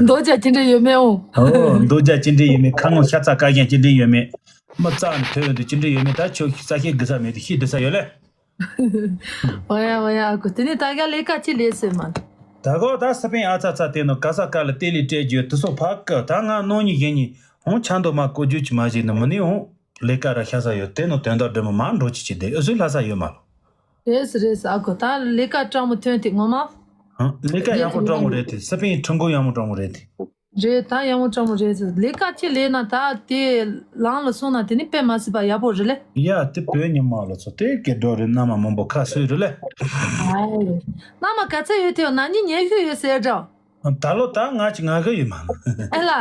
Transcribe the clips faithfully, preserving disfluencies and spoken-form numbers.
མདོ་རྒྱ་ཅི་འདྲ་ཡོད་མེད་འོང་། ཨོ། མདོ་རྒྱ་ཅི་འདྲ་ཡོད་མེད། ཁ་ངོ་ཤ་ཚ་ཀ་ཞན་ཅི་འདྲ་ཡོད་མེད། མི་རྩ་ནས་ཐོས་འོང་དུས་ཅི་འདྲ་ཡོད་མེད། ད་ཁྱོད་ས་ཤེས་དགོས་ས་མེད་དུས་ཤེས་སྡོད་ས་ཡོད་ལེ། འོ་ཡ་འོ་ཡ། ཨ་ཁུ་དེ་ནས་ད་ག་ལས་ཀ་ཅི་ལས་ཟེར་མ། ད་གོ་ད་ས་པན་ཨ་ཚ་ཚ་དེ་ནོ་ག་ས་ག་ལ་ལྟེ་ལི་སྤྲད་རྒྱུ་དུ་སོ་ཕ་ཀ་ད་ང་ནོ་ཉི་གཞན་ཉི་འོང་ཆ་མདོ་མ་གོ་རྒྱུ་ཅི་མ་ཞིག་ནི་མི་ནི་འོང་ལས་ཀ་ར་ཤ་ས་ཡོད་དེ་ནོ་དོན་དག་འདྲ་མོ་མ་འགྲོ་ཅི་ཅི་དེ་ཨུ་སུ་ལྷ་ས་ཡོད་མ་ལོ། རེད་སི་རེད་སི་ཨ་ཁུ་ད་ལས་ཀ་སྤྲང་མོ་ཐོན་དེ་ངོ་མ། ཧང་ལས་ཀ་ཡག་པོ་སྤྲང་མོ་རེད་དེ་ས་པན་ཁྲིམས་གོ་ཡག་མོ་སྤྲང་མོ་རེད་དེ། རེད་ད་ཡག་མོ་སྤྲང་མོ་རེད་ཟེར་ལས་ཀ་ཅི་ལས་ན་ད་དེ་ལང་ལ་སོང་ན་དེ་ནི་དཔེ་མ་སྲིད་པ་ཡག་པོ་རེད་ལེ། ཡ་དེ་བོད་ཉི་མ་ལོ་ཚོ་དེ་སྐད་སྒྲོག་རེད་མནའ་མ་མང་པོ་ཁ་སོས་རེད་ལེ། ཨའི། མནའ་མ་ག་ཚད་ཡོད་དེ་ན་ནི་ཉལ་ཤོས་ཡོད་ཟེར་འདྲ། ད་ལོ་ད་ང་ཅི་ང་གི་ཡོད་མ་ཨེ་ལ།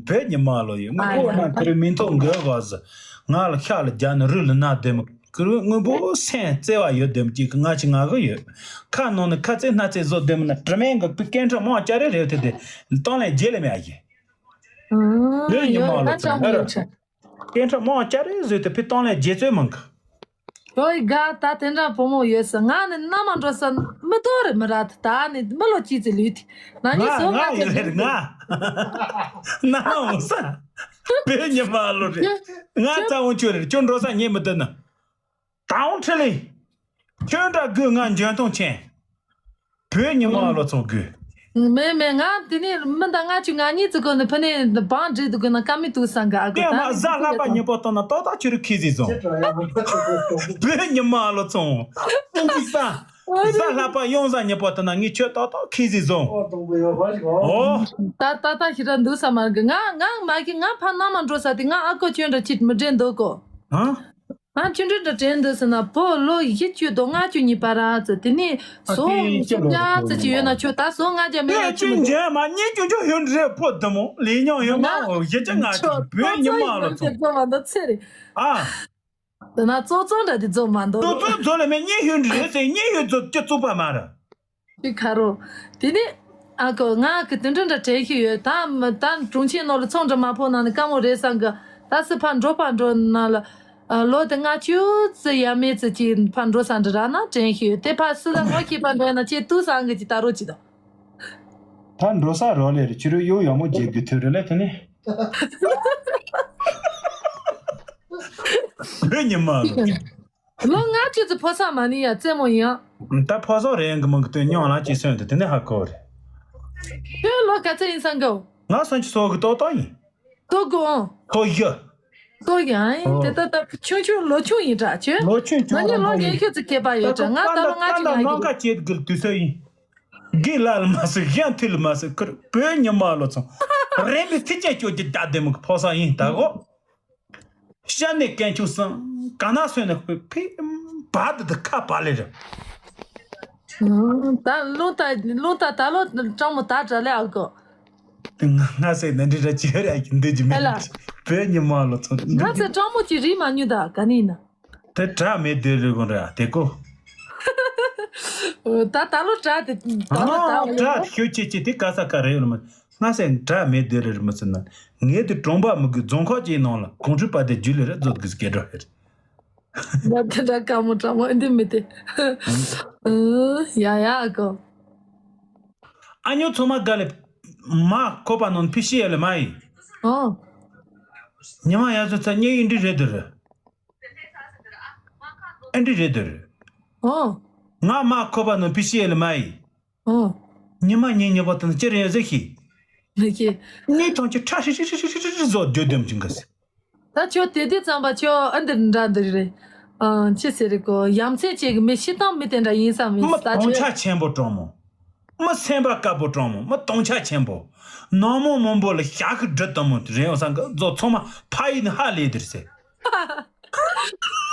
བོད་ཉི་མ་ལོ་ཡོད་ངོ་ཨ་ཁོ་ཡ་ན་དེ་རིང་མིང་ཐོག་འགོད་དགོས་ཟེར། ང་ལ་ཤ་ལ་རྒྱ་ནི་རུ་ལ་ན་དེ་མོ། ཀུ་རུ་དངོས་པོ་སེམས་བརྩེ་བ་ཡོད་དེམ་གཅིག་གི་ང་ཅི་ང་གི་ཡོད། ཁ་ནང་ནས་ཁ་རྩེ་སྣ་རྩེ་བཟོ་དེམ་ན་དྲི་མེད་གི་པི་སྐད་འཕྲོ་མང་ཅག་རེ་རེ་ཐེ་དེ་སྟོང་ལས་རྗེས་ལས་མེད་ཨ་ཡེ། ལོས་ཉི་མ་ལོ་ཚང་མ་ར་སྐད་འཕྲོ་མང་ཅག་རེ་བཟོས་ཏེ་ཕི་སྟོང་ལས་རྗེས་ཚོད་མང་གི། ཡོ་ཡི་ག་ད་དེ་འདྲ་བུ་མོ་ཡོད་ས་ང་ནི་མནའ་མ་འགྲོ་ས་མི་ཏོ་རེ་མི་ར་ད་ནི་མི་ལོ་གཅིག་ཙི་ལུས་ཏེ་ན་ནི་ང་སོ་ང་ང་ཡོད་རེད་ང་། མནའ་མ་འོང་ས་བོད་ཉི་མ་ལོ་རེད། ང་རྩ་འོང་ཆོས་རེད་ཁྱོད་འགྲོ་ས་ཉེ་མི་འདུག་ན། ད་འོང་ཁྲི་ལི། ཁྱོད་འདྲ་དགོས་ང་འཇོན་ཐང་ཆེན། བོད་ཉི་མ་ལོ་ཚོང་དགོས། མེད་མེད་ང་དེ་ནས་མི་འདང་ང་ཆུ་ང་གཉིས་ཙི་གོ་ནས་ཕ་ནས་བང་འབྲི་འདུག་གོ་ན་ཀ་མི་འདུག་སང་ག་ཨ་གོ་ད་ནས་གཟའ་ལྷག་པ་ཉི་པོ་བཏང་ན་ཏོག་ཏོག་ཆུ་རུ་ཁི་ཟི་བཟུང་། བོད་ཉི་མ་ལོ་ཚོང་། ཏུང་ཙི་སང་། གཟའ་ལྷག་པ་ཡོང་གཟའ་ཉི་པོ་བཏང་ན་ངས་ཁྱོད་ཏོག་ཏོག་ཁི་ཟི་བཟུང་། ཨོ། ད་ད་ད་ཤི་ར་འདུག་ས་མ་གི་ང་ང་མ་གི་ང་ཕ་ན་མ་འགྲོ་ས་དེ་ང་ཨ་གོ་ཁྱོད་འདྲ་ཅིག་མི་དྲན་འདུག་གོ། ཧ། ང་ཁྱོད་འདྲ་འདྲ་དྲན་འདུག་ཟེར་ན་བོད་ལོ་བཞི་བཅུ་དང་ལྔ་བཅུ་གཉིས་པ་ར་ཙི་དེ་ནས་ཨ་སོ་ཁྱེད་སུམ་ཅུ་ཙི་ཅི་ཡོད་ན་ཁྱོད་ད་སོ་ལྔ་བརྒྱ་མེད་ལ་ཁྱོད་ཁྱོད་མ་ཉེ་ཁྱོད་ཁྱོད་ཡོད་འདྲ་བོད་དུ་མོ་ལས་ཉོ་ཡོད་མ་འོ་བཞི་བཅུ་ལྔ་བཅུ་བོད་ཉི་མ་ལོ་ཚོང་ཙོ་མ་འདོ་ཚེ་རེད། ཨ། དེ་ན་ཙོ་ཙོ་འདྲ་དེ་ཙོ་མ་འདོ་ཙོ་ཙོ་ཙོ་ལ་མེད་ཉེ་ཡོད་འདྲ་ཟེར་ཉེ་ཡོད་ཙོ་ཅི་ཙུག་པ་མ་ར། ཅི་ཁ་རོ། དེ་ནས་ཨ་ཁོ་ང་གི་དུད་འགྲོ་འདྲ་དྲན་གྱི་ཡོད་ད་མི་ད་གྲོང་ཁྱེར་ནང་ལ་ཚོང་འདྲ་མ་ཕོག་ན་ནི་དཀའ་མོ་རེད་བསམ་གི་ད་སི་ཕ་འགྲོ་ཕ་འགྲོ་ན་ལ་ལོ་དེ་ལྔ་བཅུ་ཙི་ཡ་མེད་ཙི་ཅི་ཕ་འགྲོ་ས་འདྲ་ར་ན་དྲན་གྱི་ཡོད་དེ་ཕ་སི་ལ་ངོ་ཤེས་པ་འགྲོ་ན་ཅི་ཏུ་སང་གི་ཅི་ད་རོ་ཅི་ད། ད་འགྲོ་ས་རོ་ལེ་རེ་ཕྱི་རོལ་གཡོ་ཡག་མོ་བརྗེད་རྒྱུ་ཐོས་རེ་ལེ་དེ་ནི། བོད་ཉི་མ་ལོ། ལོ་ལྔ་བཅུ་ཙི་ཕོ་ས་མ་ནི་ཡ་རྩེད་མོ་ཡིན་ཡང་། ད་ཕོ་སོག་རེ་ཡང་གི་མང་གི་སྟོན་མྱོང་ལ་ཅི་སོན་དུ་དེ་ནི་ཧ་གོ་རེད། ཁྱོད་ལོ་ག་ཚད་ཡིན་སང་གོ། ང་སོན་ཅི་སོག་གི་ཏོག་ཏོག་ཡིན། ཏོ་གོ་ཨང་། ཐོ་ཡ། ཏོ་ཡ་ཨིན་ཨོ། དེ་ད་ད་ཆུང་ཆུང་ལོ་ཆུང་ཡིན་དྲ་ཆོས། ལོ་ཆུང་ཆུང་ང་ནི་ལོ་རང་ཉེ་ཤོས་ཙི་སྐྱེས་པ་ཡོད་དྲ་ང་ད་ལོ་ལྔ་ཅི་ང་ཡིན། ཀ་ཅེད་གི་དུས་ས་ཡིན། གི་ལ་ལ་མ་སི་གཞན་ཐི་ལ་མ་སི་ཁུར་བོད་ཉི་མ་ལོ་ཚོང་། རེན་པི་ཐི་ཅན་ཅོ་ཅི་ད་དེ་མོ་གི་ཕོ་ས་ཡིན་ད་གོ། ཤ་ནས་སྐད་ཆུང་སང་ག་ན་སོན་ནས་ཕི་ཕི་བ་དི་དི་ཁ་བ་ལེ་རེད། ད་ལུང་ད་ལུང་ད་ད་ལོ་སྤྲང་མོ་ད་དྲ་ལེ་ཨ་གོ། ང་ང་སེ་ནན་འདྲི་ར་ཅི་རེ་ཨ་ཀི་འདི་ཅི་མེད་ཨེ་ལ། བོད་ཉི་མ་ལོ་ཚོ་ང་སེ་སྤྲང་མོ་ཅི་རིག་མ་ཉུ་ད་ག་ནི་ཡིན་ན། དེ་དྲ་མེད་དེ་རེ་གོ་ར་དེ་གོ། ད་ད་ལོ་དྲ་དེ་ད་ལོ་ཨ་ད་དྲ་ཤོད་ཅེ་ཅེ་དེ་ག་ས་ག་རེ་ཡོད་ལ་མ། ང་སེ་དྲ་མེད་དེ་རེ་མ་ཟེར་ན། ངས་དེ་གྲོང་པ་མི་དགོས་རྫོང་ཁག་ཅིག་ནང་ལ་གོང་ཁྲི་པ་དེ་རྒྱུ་ལས་ར་རྫོད་དགོས་སྐད་སྒྲ་ཧེར། ང་དེ་འདྲ་དཀའ་མོ་དྲང་མོ་ཨེ་འདི་མི་དེ། ཡ་ཡ་ཨ་ཀོ། ཨ་ཉོ་ཚོ་མ་དགའ་ལེ། མ་ཁོ་པ་ནོན་ཕི་ཤི་ཡ་ལེ་མ་ཡི། ཨོ། ཉི་མ་ཡ་ཚོ་ཚ་ཉེ་ཡི་འདི་རེད་དུ་རེད། ཨེ་འདི་རེད་དུ་རེད། ཨོ། ང་མ་ཁོ་པ་ནོན་ཕི་ཤི་ཡ་ལེ་མ་ཡི། ཨོ། ཉི་མ་ཉིན་ཉི་པ་དང་ཅི་རེད་ཟེར་ཤི། ལེ་ཀྱི། ངའི་ཐང་ཆུ་ཁྲ་ཧྲི་ཧྲི་ཧྲི་ཧྲི་ཧྲི་ཧྲི་བཟོ་རྒྱུ་དེམ་ཅིང་གི་སི། ད་ཁྱོད་དེ་དུས་ཙམ་པ་ཁྱོད་ཨ་འདིར་འདྲ་འདིར་རེད། ཨང་ཅི་ཟེར་རེད་གོ་ཡ་མཚན་ཅིག་གི་མི་ཤི་སྟངས་མི་དེ་འདྲ་ཡིན་ས་མིན་མི་ད་སྟོང་ཁྱོད། ཆ་ཆེན་པོ་གྲོང་མོ། མི་སེམས་པ་དཀར་པོ་གྲོང་མོ་མི་སྟོང་ཆ་ཆེན་པོ། ནག་མོ་མང་པོ་ལ་ཞག་གི་སྦྲུལ་དུ་མོ་རེད་ཡོང་ས་འགི་རྫོ་ཚང་མ་ཕ་ཡིན་ཧ་ལས་དེར་ཟེར།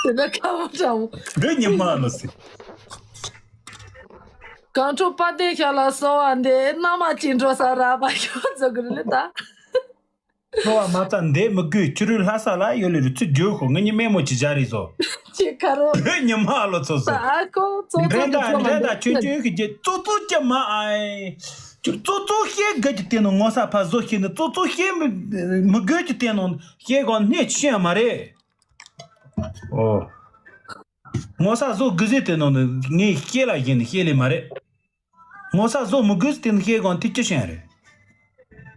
དེ་ལ་ཁ་བ་འདྲ་བོ། འདི་ཉི་མ་ལོ་ཟེར། གང་འཕྲོ་པ་དེ་ཤ་ལ་སོ་བ་འདི་མནའ་མ་ཅིག་འགྲོ་ས་ར་བ་ཤོ་ཚོ་གི་རེད་ད། ཁ་བ་མ་ཚ་འདི་མི་དགོས་ཕྱི་རོལ་ལྷ་ས་ལ་ཡོད་ལེ་རུ་ཚུར་རྒྱུག་ཤོག་ང་གཉིས་མེད་མོ་ཅི་བྱ་རེད་ཟོ། ཅི་ཁ་རོ། བོད་ཉི་མ་ལོ་ཚོ་ཚོ། ཨ་ཁོ་ཙོ་ཙོ་འདྲེ་དང་འདྲེ་དང་ཆུང་ཆུང་གི་རྗེས་ཙོ་ཙོ་ཅི་མ་ཨའི། ཙོ་ཙོ་ཤེས་དགོས་ཀྱི་དེ་ནོ་ངོ་ས་ཕ་བཟོ་ཤེས་ནི་ཙོ་ཙོ་ཤེས་མི་མི་དགོས་ཀྱི་དེ་ནོ་ཤེས་གོ་སྣེ་ཤེས་མ་རེད། ཨོ། ངོ་ས་བཟོ་དགོས་ཟེར་དེ་ནོ་ནི་ངས་ཤེས་ལ་བཞིན་ནི་ཤེས་ལེ་མ་རེད། ངོ་ཚ་བཟོ་མི་དགོས་དེ་ནི་ཤེས་གང་དེ་ཅི་ཤེས་རེད།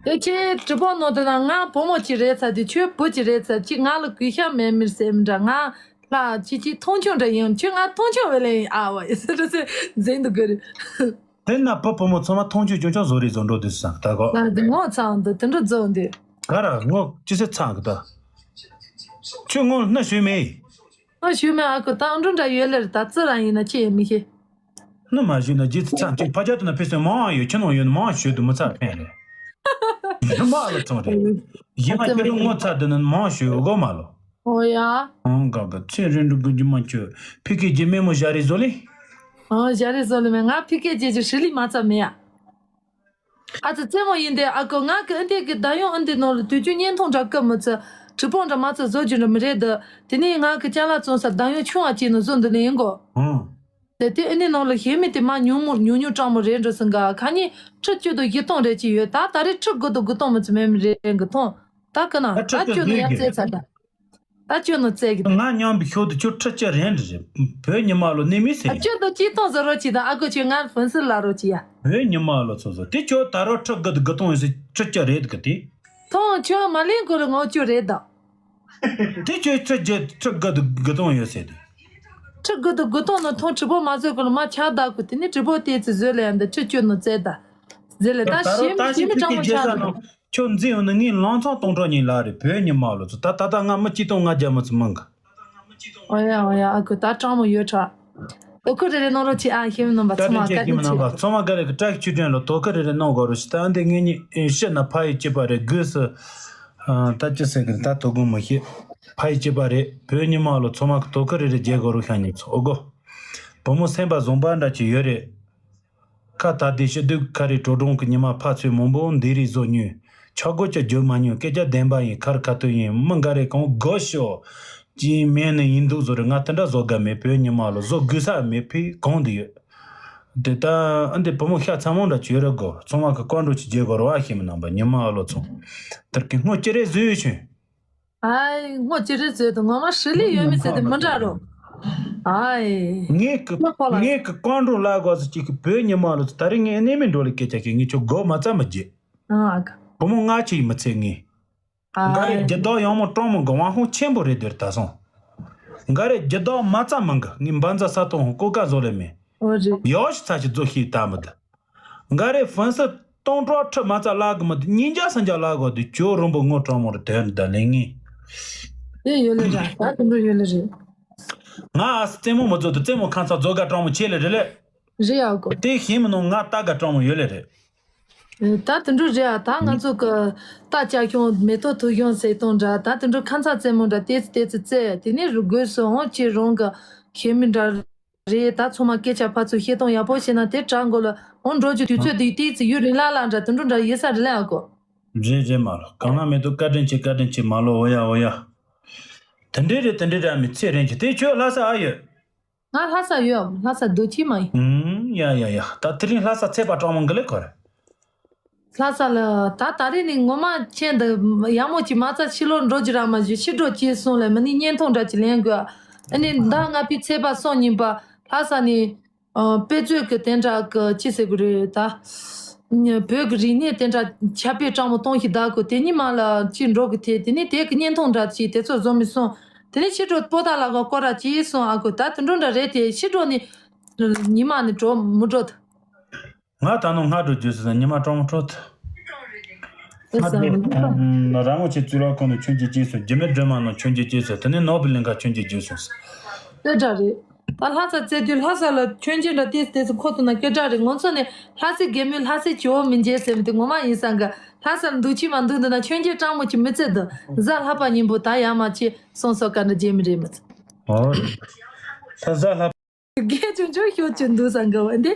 དེ་ཁྱེད་དྲི་བ་ནང་དུ་ན་ང་བུ་མོ་ཅིག་རེད་ཚ་དེ་ཁྱོད་བུ་ཅིག་རེད་ཚ་ཅིག་ང་ལ་གུས་ཞབས་མེད་མིར་སེམས་འདྲ་ང་ལ་ཅིག་ཅིག་མཐོང་ཆུང་འདྲ་ཡིན་ཁྱོད་ང་མཐོང་ཆུང་བས་ལེ་ཡིན་ཨ་བ་ཡིན་སེ་འདྲ་སེ་འཛིན་དུ་དགོས་རེད། དེ་ན་བུ་བུ་མོ་ཚང་མ་མཐོང་ཆུང་ཆུང་ཆུང་བཟོ་རེད་བཟོ་འགྲོ་དུས་སམ་ད་གོ། ང་འདི་ངོ་ཚ་འདི་དེ་འདྲ་བཟོ་འདི། ག་ར་ངོ་ཅི་སེ་ཚང་གི་ད། ཁྱོད་ངོ་སྣ་ཞུས་མེད། ཨ་ཞུས་མེད་ཨ་ཁུ་ད་འགྲོ་འདྲ་ཡོད་ལེར་ད་ཙི་རང་ཡིན་ན་ཅི་ཡང་མི་ཤེས། སྣ་མ་ཞུས་ན་རྗེས་སུ་ཚང་གཅིག་ཕ་ཇ་དུ་ན་ཕི་སོན་མང་ཡོད་ཁྱི་ནང་ཡོད་ན་མང་ཞུས་དུ་མི་ཚར་ཕན་རེད། ཡིན་མ་ལ་ཚང་རེད། ཡིན་མ་ཁྱི་རུ་ངོ་ཚ་དུ་ན་མང་ཞུས་འོ་གོ་མ་ལོ། ཨོ་ཡ། ཨང་ག་ག་ཚེ་རིང་འགྲོ་དགོས་རྒྱུ་མ་ཁྱོད་ཕི་ཀེ་ཇི་མེ་མོ་ཞྭ་རེ་བཟོ་ལེ། ཨོ་ཞྭ་རེ་བཟོ་ལེ་མེ་ང་ཕི་ཀེ་ཇི་ཇི་ཧྲི་ལི་མ་ཚ་མེ་ཡ། ཨ་ཙི་རྩེད་མོ་ཡིན་ཏེ་ཨ་ཁུ་ང་གི་ཨ་འདི་གི་ད་ཡོང་ཨ་འདི་ནང་ལ་དུས་རྒྱུན་བརྙན་ཐུང་འདྲ་སྐབས་མི་ཚེ་གྲི་པོང་འདྲ་མ་ཚ་བཟོ་རྒྱུ་འདྲ་མི་རེད་ད། དེ་ནས་ང་གི་ཅ་ལག་བཙོང་ས་ད་ཡོང་ཆུང་བ་ཅིག་ནང་བཟོ་འདི་ནས་ཡིན་གོ། ཨང་། དེ་དེ་ཨ་འདི་ནང་ལ་ཞེ་མི་དེ་མ་ཉུང་མོ་ཉུང་ཉུང་སྤྲང་མོ་རེད་འགྲོ་སོང་ག་ཁ་ཉིན་ཁྲི་བཅུ་དང་བཞི་སྟོང་རེད་ཅིག་ཡོད་ད་ད་རེས་ཁྲི་དགུ་དང་དགུ་སྟོང་མི་ཚེ་མེད་མི་རེད་གི་ཐོང་ད་གི་ན་ད་ད་ཁྲི་བཅུ་ནང་ཡ་བརྩེ་ཚ་ད། ད་ཁྱོད་ནོ་བཙལ་གི་འདུག་ང་མཉམ་པའི་ཤོག་ཏུ་ཁྱོད་ཁྲི་བཅུ་རེད་འདྲི་རེད། བོད་ཉི་མ་ལོ་གནས་མི་ཟེར་ཨ་ཡིན། ཁྱོད་དོ་ཅི་ཐོང་ཟེར་རོ་ཅི་དང་ཨ་ཁུ་ཁྱོད་ང་ཕུན་སུ་ལ་རོ་ཅི་ཡ། བོད་ཉི་མ་ལོ་ཚོ་ཚོ་དེ་ཁྱོད་ད་རོ་ཁྲི་དགུ་དགུ་སྟོང་ཡོད་ཟེར་ཁྲི་བཅུ་རེད་གི་དེ། ཐོང་ཁྱོད་མ་ལེན་གོ་རུ་ངོ་བཅུ་རེད་དང་། དེ་ཁྱོད་ཁྲི་བརྒྱད་ཁྲི་དགུ་དགུ་སྟོང་ཡོད་ཟེར་དེ། ཁྲི་དགུ་དང་དགུ་སྟོང་ནོ་ཐོང་དྲི་པོ་མ་བཟོས་གོ་ལ་མ་ཆག་བདག་གོ་དེ་ནི་དྲི་པོ་ཏེ་ཙི་བཟོས་ལ་ཡ་འདི་ཁྲི་བཅུ་ནོ་བཙལ་ད། ཟེར་ལེ་ད་ད་རོ་ཞེ་ད་མི་ཞེ་ཞིག་མི་ཕི་ཀའི་ཅང་མོ་རྒྱལ་ས་ཆག་ནང་ཁྱོད་འཛིན་ཡོང་ནི་ངའི་ལང་ཚང་སྟོང་ཕྲག་གཉིས་ལ་རེད་བོད་ཉི་མ་ལོ་ཚོ་ད་ད་ད་ང་མི་གཅིག་སྟོང་ལྔ་བརྒྱ་མི་ཚོ་མང་གི། ཨོ་ཡ་ཨོ་ཡ་ཨ་ཁུ་ད་སྤྲང་མོ་ཡོད་ཁྲ། ཨོ་ཁུ་རེ་རེ་གནང་རོགས་གྱིས་ཨ་ཤེས་མི་ནོམ་པ་ཚང་མ་བཀའ་དྲིན་ཆེ་ཤེས་མི་ནོམ་པ་ཚང་མ་བཀའ་རེ་གི་བཀྲ་ཤིས་ཆོས་སྒྲོན་ལ་དོ་ཁུ་རེ་རེ་གནང་དགོས་རོགས་ཞེས་ད་འདི་ངེད་གཉིས་ཤི་ན་ཕ་ཡི་སྐྱིད་པ་རེད་སྒོས་སུ། ད་ཅི་ཟེར་གི་ད་དོ་དགོང་མི་ཤེས། ཕ་ཡི་སྐྱིད་པ་རེད་བོད་ཉི་མ་ལོ་ཚང་མ་གི་དོ་ཁུ་རེ་རེ་རྒྱལ་དགོས་རོགས་ཤ་ཉེ་ཚོ་ཨོ་གོ། བུ་མོ་སེམས་པ་བཟང་པ་འདྲ་ཅིག་ཡོད་རེད། ཁ་ད་དེ་ཤི་དུས་ཁ་རི་བྲོ་གྲོང་གི་ཉི་མ་ཕ་ཚོས་མང་པོ་འདི་རིགས་བཟོ་མྱོང་། ཆག་སྒོ་ཅི་བརྗོད་མ་མྱོང་སྐད་ཆ་བདེན་པ་ཡིན་ཁར་ཁ་ཐུག་ཡིན་མི་འགའ་རེ་གང་དགོས་ཤོག་ཅིའི་མེད་ནི་ཡིན་འདུག་བཟོ་རེ་ང་དེ་འདྲ་བཟོ་དགའ་མེད་བོད་ཉི་མ་ལོ་བཟོ་དགོས་ས་མེད་ཕི་གང་དུ་ཡོད། དེ་ད་ཨ་འདི་བུ་མོ་ཤ་ཚ་མོ་འདྲ་བྱོས་རེ་དགོ་ཚང་མ་གི་བཀའ་འགྲོ་ཅི་བརྗེད་དགོ་རེ་བ་ཤེས་མི་ནང་པ་ཉི་མ་ལོ་ཚོང་དེར་གི་སྔོ་ཅི་རེ་བཟོས་ཡོད་ཆུན། ཨའི་སྔོ་ཅི་རེད་ཟེར་དུ་ངོ་མ་ཧྲི་ལི་ཡོད་མི་ཟེར་དུ་མི་འདྲ་རོ། ཨའི། ངས་ཀི་ངས་ཀི་བཀའ་འགྲོ་ལ་དགོས་སུ་ཅིག་གི་བོད་ཉི་མ་ལོ་ད་རེས་ངས་གནས་མི་འགྲོ་ལ་སྐད་ཆ་ཤེས་ངས་ཁྱོད་དགོ་མ་རྩ་མི་བརྗེད། ཨ་ག་བུ་མོ་ང་ཆེ་ཡི་མི་ཚེ་ངས། འགའ་རེ་ཨའི། རྒྱུ་དག་ཡང་མོ་སྤྲང་མོ་གི་དབང་ཧོ་ཆེན་པོ་རེད་དེར་ད་སོང་། འགའ་རེ་རྒྱུ་དག་མ་རྩ་མི་འགི་ངས་འབའ་འཛའ་ས་ཏོང་ཧོ་ཀོ་ཀ་བཟོ་ལེ་མེད། ཨོ་རེད། ཡོ་ཤི་ཚ་ཞིག་བཟོ་ཤེས་ད་མི་འདི། འགའ་རེ་ཧྥན་སི་སྟོང་ཕྲག་ཁྲི་མ་རྩ་བརླག་གི་མི་འདུག་ཉིན་རྒྱ་སང་རྒྱ་བརླག་གོ་འདུག་ཇོ་རོན་པོ་ངོ་སྤྲང་མོ་རུ་དོན་ད་ལེ་ངེ། དེ་ཡོད་ལེ་ར་ད་དུ་འགྲོ་ཡོད་ལེ་རེད། ང་ཨ་སི་རྩེད་མོ་མི་བཟོ་དུ་རྩེད་མོ་ཁང་ཚ་བཟོ་དགའ་སྤྲང་མོ་ཆེ་ལེ་རེད་ལེ། རེད་ཡ་གོ། དེ་ཤེས་མི་ནོ་ང་ལྟ་དགའ་སྤྲང་མོ་ཡོད་ལེ་རེད། ད་དུ་འགྲོ་རེད་ཨ་ད་ང་ཚོ་གི་ལྟ་ལྕགས་ཁྱོང་མེ་ཏོག་ཐུག་ཁྱོང་ཟེར་གཏོང་འདྲ་ད་དུ་འགྲོ་ཁང་ཚ་རྩེད་མོ་འདྲ་ཏེ་ཙི་ཏེ་ཙི་རྩེ་དེ་ནས་རུ་དགོས་སུ་འོང་ཅི་རུང་གི་ཤེས་མི་འདྲ། རེད་ད་ཚང་མ་སྐད་ཆ་ཕར་ཚུར་བཤད་སྟངས་ཡག་པོ་བཤད་ན་དེ་དྲག་མགོ་ལ་འོང་འགྲོ་རྒྱུ་དུས་ཚོད་དེ་ཏིག་ཙི་ཡུན་རིང་ལ་ལ་འདྲ་དུ་འགྲོ་འདྲ་ཡིན་ས་རེད་ལ་ཨ་ཀོ། རེད་རེད་མ་ལོ་གང་ན་མེད་དུ་བཀའ་དྲིན་ཆེ་བཀའ་དྲིན་ཆེ་མ་ལོ་འོ་ཡ་འོ་ཡ། དེ་འདྲས་རེད་དེ་འདྲས་རེད་ཨ་མི་ཚེ་རིང་གི་དེ་ཁྱོད་ལྷ་ས་ཨ་ཡོད། ང་ལྷ་ས་ཡོད་ལྷ་ས་སྡོད་ཀྱི་མ་ཡིན། ཨུམ་ཡ་ཡ་ཡ་ད་དེ་རིང་ལྷ་ས་ཚེས་པ་གྲོགས་མོ་འགི་ལེ་གོ་རེད། ལྷ་ས་ལ་ད་ད་རེས་ནི་ངོ་མ་ཁྱེད་འདི་ཡག་མོ་ཅིག་མ་རྩ་ཕྱི་ལོགས་འགྲོ་རྒྱུ་ར་མ་བཞུ་ཕྱི་འགྲོ་ཅེས་གསུངས་ལ་མི་ནི་བརྙན་ཐུང་འདྲ་ཅིག་ལེན་དགོས། ཨ་ནི་ཟླ་ལྔ་པའི་ཚེས་པ་གསུམ་ཉིན་པ་ལྷ་ས་ནས་ཨ་དཔེ་མཛོད་ཀྱི་དེ་འདྲ་གི་ཅི་ཟེར་དགོས་རེད་ད། བོད་ཀྱི་རིག་གནས་དེ་འདྲ་ཁྱབ་སྤེལ་སྤྲང་མོ་གཏོང་ཞིག་བདག་གོ་དེ་ཉིན་མ་ལ་ཅིག་འགྲོ་གི་དེ་དེ་ནི་དེ་གི་བརྙན་ཐུང་འདྲ་ཅིག་དེ་ཚོ་བཟོ་མི་སོང་། དེ་ནི་ཕྱི་འགྲོ་པོ་ཏཱ་ལ་གོ་སྐོར་ར་ཅིག་སོང་ཨ་གོ་ད་དུ་འགྲོ་འདྲ་རེད་དེ་ཕྱི་འགྲོ་ནི་ཉི་མ་ནི་འགྲོ་མི་འགྲོ་ད། ང་ད་ནང་སྔ་དྲོ་རྒྱུ་སྲིད་ས་ཉི་མ་གྲོང་མོ་ཁྲོད། ཨེ་ས་ང་དེ་མི་འདུག་ར་ངོ་ཆེ་བཙུན་ར་ཁོང་དུ་ཆོས་རྒྱུ་སྐྱེས་སོང་རྒྱུ་མེད་སྒྲོལ་མ་ནང་ཆོས་རྒྱུ་སྐྱེས་སོང་དེ་ནས་ནོར་བུ་གླིང་ག་ཆོས་རྒྱུ་སྐྱེས་སོང་། སྐད་གྲགས་རེད། ད་ལྷ་ས་བཙལ་དུས་ལྷ་ས་ལ་ཆོས་རྒྱུ་འདྲ་ཏིས་ཏིས་ཁོ་ཐུག་ན་སྐད་གྲགས་རེད་ངོ་ཚོ་ནས་ལྷ་སའི་རྒན་མོས་ལྷ་སའི་བྱིའུ་མི་མཇལ་ཟེར་མི་དེ་ངོ་མ་ཡིན་ས་འགའ་ལྷ་ས་ལ་འདུག་ཅི་མ་འདུག་འདི་ན་ཆོས་རྒྱུ་སྤྲང་མོ་ཅིག་མི་བཙལ་འདུག་གཟའ་ལྷག་པ་ཉིན་པོ་ད་ཡར་མ་ཆེ་སོང་སོ་ག་འདྲ་བརྗེད་མི་རེད་མི་ཚེ། ཨོ། ད་གཟའ་ལྷག་རྒས་ཆུང་ཆུང་ཤོད་ཀྱི་འདུག་ས་འགའ་བ་འདི།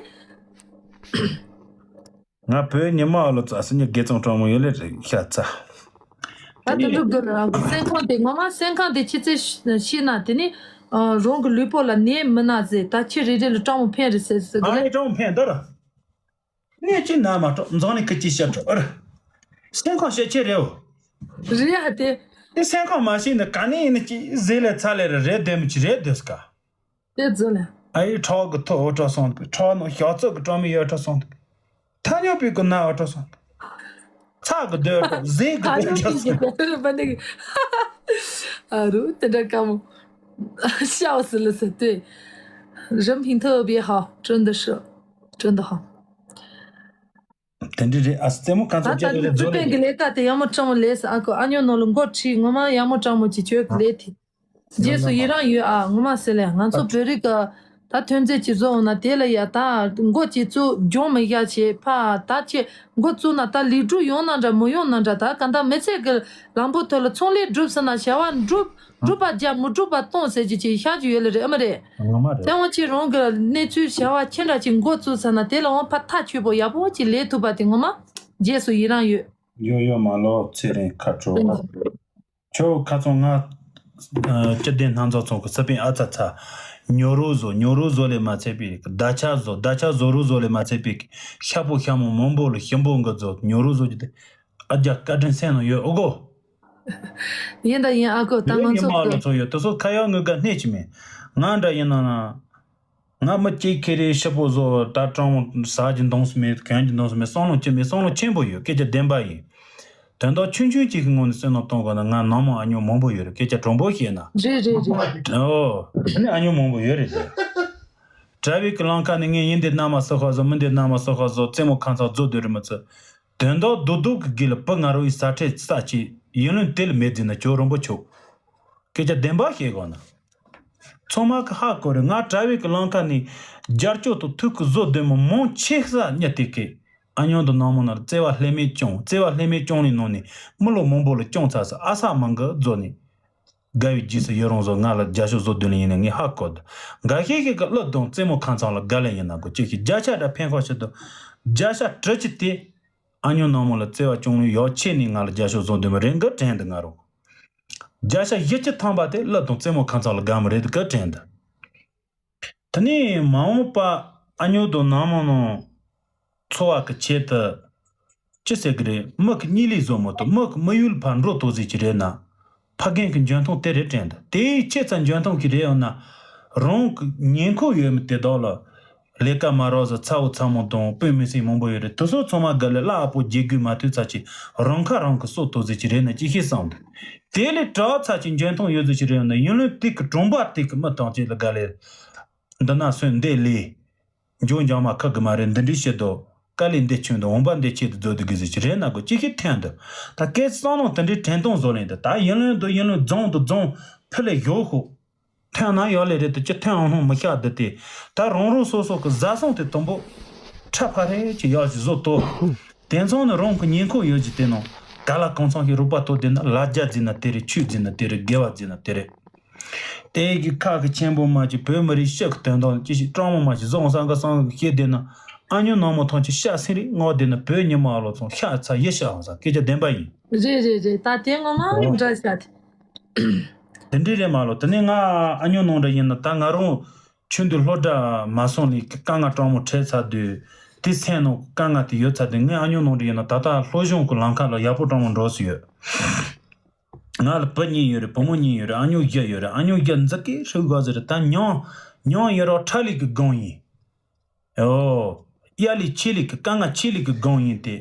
ང་བོད་ཉི་མ་ཨ་ལོ་ཙ་སི་ཉི་དགེ་ཚང་གྲོང་མོ་ཡོད་ལེ་རེད་ཤ་ཚ། ད་དེ་འདྲ་དགོས་ལ་སེམས་ཁམས་དེ་ངོ་མ་སེམས་ཁམས་དེ་ཕྱི་ཚེ་ཤི་ན་དེ་ནི་རང་གི་ལུས་པོ་ལ་ནད་མི་ན་ཟེར་ད་ཁྱི་རེ་རེ་ལ་སྤྲང་མོ་ཕན་རེད་ཟེར་ཟེར་གི་ཨ་ལེ། ནི་སྤྲང་མོ་ཕན་འདུག་ར། ནད་ཅི་ན་མ་སྤྲོ་འཛང་ནི་ཁི་ཅི་ཤ་སྤྲོ་ཨ་ར། སེམས་ཁམས་ཤ་ཆེ་རེད་འོ། རེད་ཨ་དེ། དེ་སེམས་ཁམས་མ་ཤེས་ནི་ག་ནས་ཡིན་ནི་ཅི་ཟེར་ལེ་ཚ་ལེ་ར་རེད་དེ་མི་ཅི་རེད་དེ་སྐ། དེ་ཟེར་ལེ། ཨ་ཡི་ཁྲག་གི་ཐོ་འོ་ཁྲག་སོང་དུ་ཁྲག་ནང་ཞག་ཚོད་ཀྱི་སྤྲང་མི་ཡོད་ཁྲག་སོང་དུ། ཐ་སྙད་པའི་གི་ན་བ་འགྲོ་སོང་། ཚ་གི་སྡོད་འགྲོ། ཟས་གི་ཐ་སྡོད་སྙད་འགྲོ་པའི་གི་སོང་། སྡོད་པ་འདི་གི་ཨ་རུ་དེ་འདྲ་དཀའ་མོ། ཤའོ་སི་ལི་སི་对།人品特别好，真的是，真的好。 དེ་འདྲ་རེད། ཨ་རྩེད་མོ་གང་ཚོགས་ད་ལྟ་ཅི་རེད་རྩེད་རྫོགས་རེད། པན་གི་ལས་ཀ་དེ་ཡག་མོ་སྤྲང་མོ་ལས་སུ་ཨ་ཁུ་ཨ་ཉོ་ནོ་ལ་མགོ་ཁྲིད། ངོ་མ་ཡག་མོ་སྤྲང་མོ་ཅིག་ཁྱོད་ཀྱི་ལས་དེ། རྗེས་སུ་ཡི་རང་ཡོད་ཨ། ངོ་མ་ཟེར་ལེ་ང་ཚོ་བོད་རིགས་ཀ་ད་ཐོན་རྫས་ཅིག་བཟོ་འོང་ན་དེ་ལ་ཡ་ད་མགོ་ཅིག་བཙུགས་སྦྱོང་མི་ཡག་བྱེད་ཕ་ད་ཅི་མགོ་བཙུགས་ན་ད་ལས་འགྲུབ་ཡོང་ན་འདྲ་མི་ཡོང་ན་འདྲ། ད་ག་ད་མི་ཚེ་གི་ལམ་བུ་ཐོག་ལ་ཚོང་ལས་འགྲུབ་ཟེར་ན་བྱ་བ་འགྲུབ། སྒྲུབ་པ་རྒྱ་མི་སྒྲུབ་པ་གཏོང་ཟེར་གྱི་ཅིག་ཤ་ཅིག་ཡོད་ལེ་རེད། ཨ་མ་རེད། ངོ་མ་རེད། ཚེ་དབང་ཅིག་རང་གི་གནས་ཚུལ་བྱ་བ་ཅི་འདྲ་ཅིག་འགོ་བཙུགས་ཚར་ན་དེ་ལ་འོང་ཕ་ཐག་ཆོད་པོ་ཡག་པོ་ཅིག་ལས་ཐུབ་པ་དེ་ངོ་མ་རྗེས་སུ་ཡི་རང་ཡོད། ཡོ་ཡོ་མ་ལོ་ཚེ་རིང་ཁ་དྲོ། ཁྱོད་ཁ་ཚོང་ང་སྤྱི་བདེ་སྣ་ཚོགས་ཚོང་གི་སི་པིན་ཨ་ཚ་ཚ། ཉོ་རོ་བཟོ་ཉོ་རོ་བཟོ་ལས་མ་ཚད་པའི་བརྡ་ཆ་བཟོ་བརྡ་ཆ་བཟོ་རོ་བཟོ་ལས་མ་ཚད་པའི་ཤ་པོ་ཤ་མོ་མོན་པོ་ལ་ཞིམ་པོ་འགི་བཟོ་ཉོ་རོ་བཟོ་རྒྱུ་དེ། ཨ་རྒྱ་བཀའ་དྲིན་སེམས་ནང་ཡོད་ཨོ་གོ། ཡིན་ད་ཡིན་ཨ་ཁུ་ད་ང་ཡིན་ཚོ་མ་ལ་ཚོ་ཡོད་དེ་ཚོ་ཁ་ཡག་ངོས་ཀ་སྣེ་ཆི་མེད། ང་འདྲ་ཡིན་ན་ང་མི་གཅིག་ཁེ་རེ་ཤི་པོ་བཟོ་ད་སྤྲང་བོ་ཟ་གྱི་འདོང་སུ་མེད་གན་གྱི་འདོང་སུ་མེད་བསམ་བློ་ཅི་མེད་བསམ་བློ་ཆེན་པོ་ཡོད་སྐད་ཆ་བདེན་པ་ཡིན། དོན་དག་ཆུང་ཆུང་གཅིག་གི་ངོས་ནས་བསམ་བློ་གཏོང་དགོས་ན་ང་ནང་མོ་ཨ་ཉོ་མང་པོ་ཡོད་རེད་སྐད་ཆ་དྲང་པོ་བཤད་ན། རེད་རེད་རེད། ཨོ། ཨ་ནི་ཨ་ཉོ་མང་པོ་ཡོད་རེད་དེ། དྲ་བའི་གི་ལམ་ཁ་ནས་ངས་ཡིན་འདི་ན་མ་སོ་ཁ་བཟོ་མི་འདི་ན་མ་སོ་ཁ་བཟོ་རྩེད་མོ་ཁང་ཚང་བཟོ་འདོད་རེད་མི་ཚོ། དོན་དག་རྡོག་རྡོག་གི་སྒེར་ལ་བུ་ང་རོ་ཡི་ས་ཁྲལ་ས་ཆེ་ཡིན་ལུན་དེ་ལ་མེད་ཟིན་ན་ཇོ་རིན་པོ་ཆོ། སྐད་ཆ་བདེན་པ་བཤད་དགོས་ན། ཚང་མ་གི་ཧ་གོ་རེད་ང་དྲ་བའི་གི་ལམ་ཁ་ནས་རྒྱར་སྐྱོ་དང་ཐུགས་ཀྱི་བཟོ་ལྡན་མོ་མང་ཆེ་ས་གཉིས་དེ་གི་ཨ་ཉོ་དང་ནང་མོ་ན་བརྩེ་བ་ལྷད་མེད་བཅངས་བརྩེ་བ་ལྷད་མེད་བཅངས་ནས་ནང་ནས་མི་ལོ་མང་པོ་ལ་བཅངས་ཚར་ས་ཨ་ས་མང་གི་རྫོགས་ནས། དགའ་བའི་རྗེས་སུ་ཡི་རང་བཟོ་ང་ལ་རྒྱ་ཤོག་བཟོ་དོན་ལ་ཡིན་ན་ངས་ཧ་གོ་འདུག་འགའ་ཤས་ཤིག་གི་གླུ་དང་རྩེད་མོ་ཁང་ཚང་ལ་དགའ་ལས་ཡིན་ན་གོ་ཅིག་གིས་རྒྱ་ཤ་འདྲ་ཕན་ཁོ་ཤི་འདུག་རྒྱ་ཤ་གྲི་ཅི་དེ། ཨ་ཉོ་ནང་མོ་ལ་བརྩེ་བ་ཅུང་ཡོག་ཆེ་ནས་ང་ལ་རྒྱ་ཤོག་བཟོ་འདོད་མ་རེད་འགའ་དྲན་འདུག་ང་རོ། རྒྱ་ཤ་བཞི་བཅུ་ཐམ་པ་དེ་གླུ་དང་རྩེད་མོ་ཁང་ཚང་ལ་དགའ་མ་རེད་འགའ་དྲན་འདུག་དེ་ནས་མ་འོངས་པ་ཨ་ཉོ་དང་ནང་མོ་ནང་འཚོ་བ་གི་ཆེད་དུ། ཅི་ཟེར་གི་རེད། མི་གི་གཉིད་ལས་བཟོ་མོ་དང་མི་གི་མི་ཡུལ་ཕར་འགྲོ་ཐུབ་ཟིག་གི་རེད་ན། ཕ་རྒན་གི་འཇོན་ཐང་དེ་རེད་དྲན་ད། དེའི་ཆེ་ཚ་འཇོན་ཐང་གི་རེད་ཡོང་ན། རང་གི་ཉེན་ཁོ་ཡོད་མི་དེ་དག་ལ། ལས་ཀ་མ་རག་ཟ་ཚ་བོ་ཚ་མོ་དང་དཔོན་མི་སྲིད་མང་པོ་ཡོད་རེད་དེ་ཚོ་ཚང་མ་དགའ་ལས་སླ་ཨ་པོ་རྒྱལ་སྒོས་མ་ཐུབ་ཚ་ཆེ་རང་ཁ་རང་གི་སྲོག་ཐོག་ཟིག་གི་རེད་ན་ཅི་ཤེས་བསམ་འདུག་དེ་ལས་གྲགས་ཚ་ཆེ་འཇོན་ཐང་ཡོད་ཟིག་གི་རེད་ཡོང་ན་ཡུན་ལོན་དེ་གི་གྲོང་པ་དེ་གི་མི་ཐང་ཆེ་ལ་དགའ་ལས། འདི་ན་སོན་འདི་ལས། འཇོན་འཇང་མ་ཁག་གི་མ་རེད་འདི་འདྲའི་བཤད་དོ། དཀའ་ལས་འདི་ཆུན་དུ་འོང་པ་འདི་ཆེད་དུ་བཟོ་དུ་གི་ཟི་ཆི་རེད་ན་གོ་ཅི་ཤི་ཐན་དུ། ད་སྐད་བསམ་ནང་དེ་འདྲའི་དྲན་གཏོང་བཟོ་ལེན་དུ་ད་ཡིན་ལོན་དུ་ཡིན་ལོན་རྫོང་དུ་རྫོང་ཕུ་ལས་ཡོད་ཤོག་ཐན་ན་ཡོད་ལས་རེད་དུ་ཅི་ཐན་འོང་སྣང་མི་ཤ་དུ་དེ། ད་རང་རང་སོ་སོ་གི་བཟའ་སོང་དེ་དུམ་བུ། ཁྲ་ཕ་རེ་ཅི་ཡག་ཅི་བཟོ་ཏོ། དེ་ཚང་ནི་རང་གི་ཉེན་ཁོ་ཡོད་ཅི་དེ་ནང་ག་ལ་གང་ཚང་ཞིག་རུག་པ་ཐོ་དེ་ན་ལ་རྒྱ་འཛིན་ན་དེ་རེད་ཆུ་འཛིན་ན་དེ་རེད་དགེ་བ་འཛིན་ན་དེ་རེད། དེ་གི་ཁ་གི་ཆེན་པོ་མ་ཅིག་བོད་མི་རིགས་ཤི་གི་དོན་དག་ཅི་ཞིག་སྤྲང་མོ་མ་ཞིག་བཟོ་འོང་སང་གི་སང་གི་ཤེས་བསྡད་ན་ཨ་ཉོ་ནང་མོ་ཐོང་ཅི་ཤ་སེང་རིག་སྔོ་བསྡད་ན་བོད་ཉི་མ་ཨ་ལོ་ཚོང་ཤ་ཚ་ཡི་ཤ་འོང་སང་སྐད་ཆ་བདེན་པ་ཡིན། རེད་རེད་རེད་ད་དེ་ངོ་མ་འདྲ་ཤ་དེ། དེ་འདྲའི་རེད་མ་ལོ་དེ་ནས་ང་ཨ་ཉོ་ནང་འདྲ་ཡིན་ན་ད་ང་རང་ཆུང་དུས་སློབ་གྲྭ་མ་སོང་ནས་དཀའ་ངལ་སྤྲང་མོ་འཕྲད་ཚར་དུས་དེ་སེམས་ནང་དཀའ་ངལ་དེ་ཡོད་ཚར་དུས་ངས་ཨ་ཉོ་ནང་འདྲ་ཡིན་ན་ད་ལྟ་སློབ་སྦྱོང་གི་ལམ་ཁ་ལ་ཡག་པོ་སྤྲང་མོ་འགྲོ་སྲིད་ཡོད། ང་ལ་བུ་གཉིས་ཡོད་རེད། བུ་མོ་གཉིས་ཡོད་རེད། ཨ་ཉོ་བཞི་ཡོད་རེད། ཨ་ཉོ་བཞི་འཛི་གི་ཧྲིལ་ག་ཟེར་རེད། ད་ཉང་ཉང་ཡོད་རོགས་ཁྲ་ལི་གི་སྒང་ཡིན། ཨོ། གཡའ་ལི་ཆེ་ལི་གི་དཀའ་ངལ་ཆེ་ལི་གི་སྒང་ཡིན་ཏེ།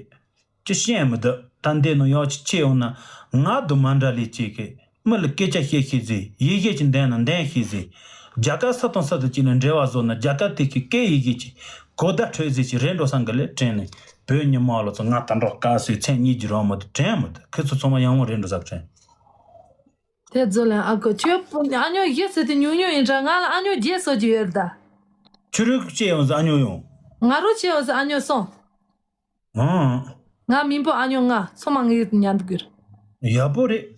ཅི་ཤེས་མི་འདུག་ད་འདི་ནང་ཡག་ཅི་ཆེ་འོང་ན་ང་དུ་མ་འདྲ་ལི་ཅིག་གི་མི་ལ་སྐད་ཆ་བཤད་ཤེས་ཟེར་ཡིད་ཤེས་ཀྱི་འདན་ན་འདན་ཤེས་ཟེར། རྒྱ་གར་ས་དང་ས་དང་གཅིག་ནས་འབྲེལ་བ་བཟོ་ན་རྒྱ་གར་དེ་གི་སྐད་ཡིག་གི་ཅིག་གོ་བརྡ་འཕྲོད་ཟེར་ཅིག་རེད་འགྲོ་སང་གི་ལས་དྲན་ནས་བོད་ཉི་མ་ལོ་ཚོ་ང་ད་འགྲོ་དཀའ་སོའི་མཚན་གཉིས་ཀྱི་རོགས་མི་འདུག་དྲན་མི་འདུག་ཁྱེད་ཚོ་ཚང་མ་ཡང་མོ་རེད་འགྲོ་ཟབ་དྲན། དེ་ཚོ་ལ་ཨ་ཁུ་ཁྱོད་ཨ་ཉོ་བཞི་ཟེར་དེ་ཉུང་ཉུང་ཡིན་དྲ་ང་ལ་ཨ་ཉོ་བརྒྱད་སོ་གྱི་ཡོད་ད། ཁྱོད་རིག་ཅེས་ཡོང་ཟེར་ཨ་ཉོ་ཡོང་། ང་རོ་ཆེ་ཡོང་ཟེར་ཨ་ཉོ་སོང་། ཨང་། ང་མིན་པོ་ཨ་ཉོ་ང་ཚོ་མ་ངའི་ཉན་དུ་གིར། ཡག་པོ་རེད།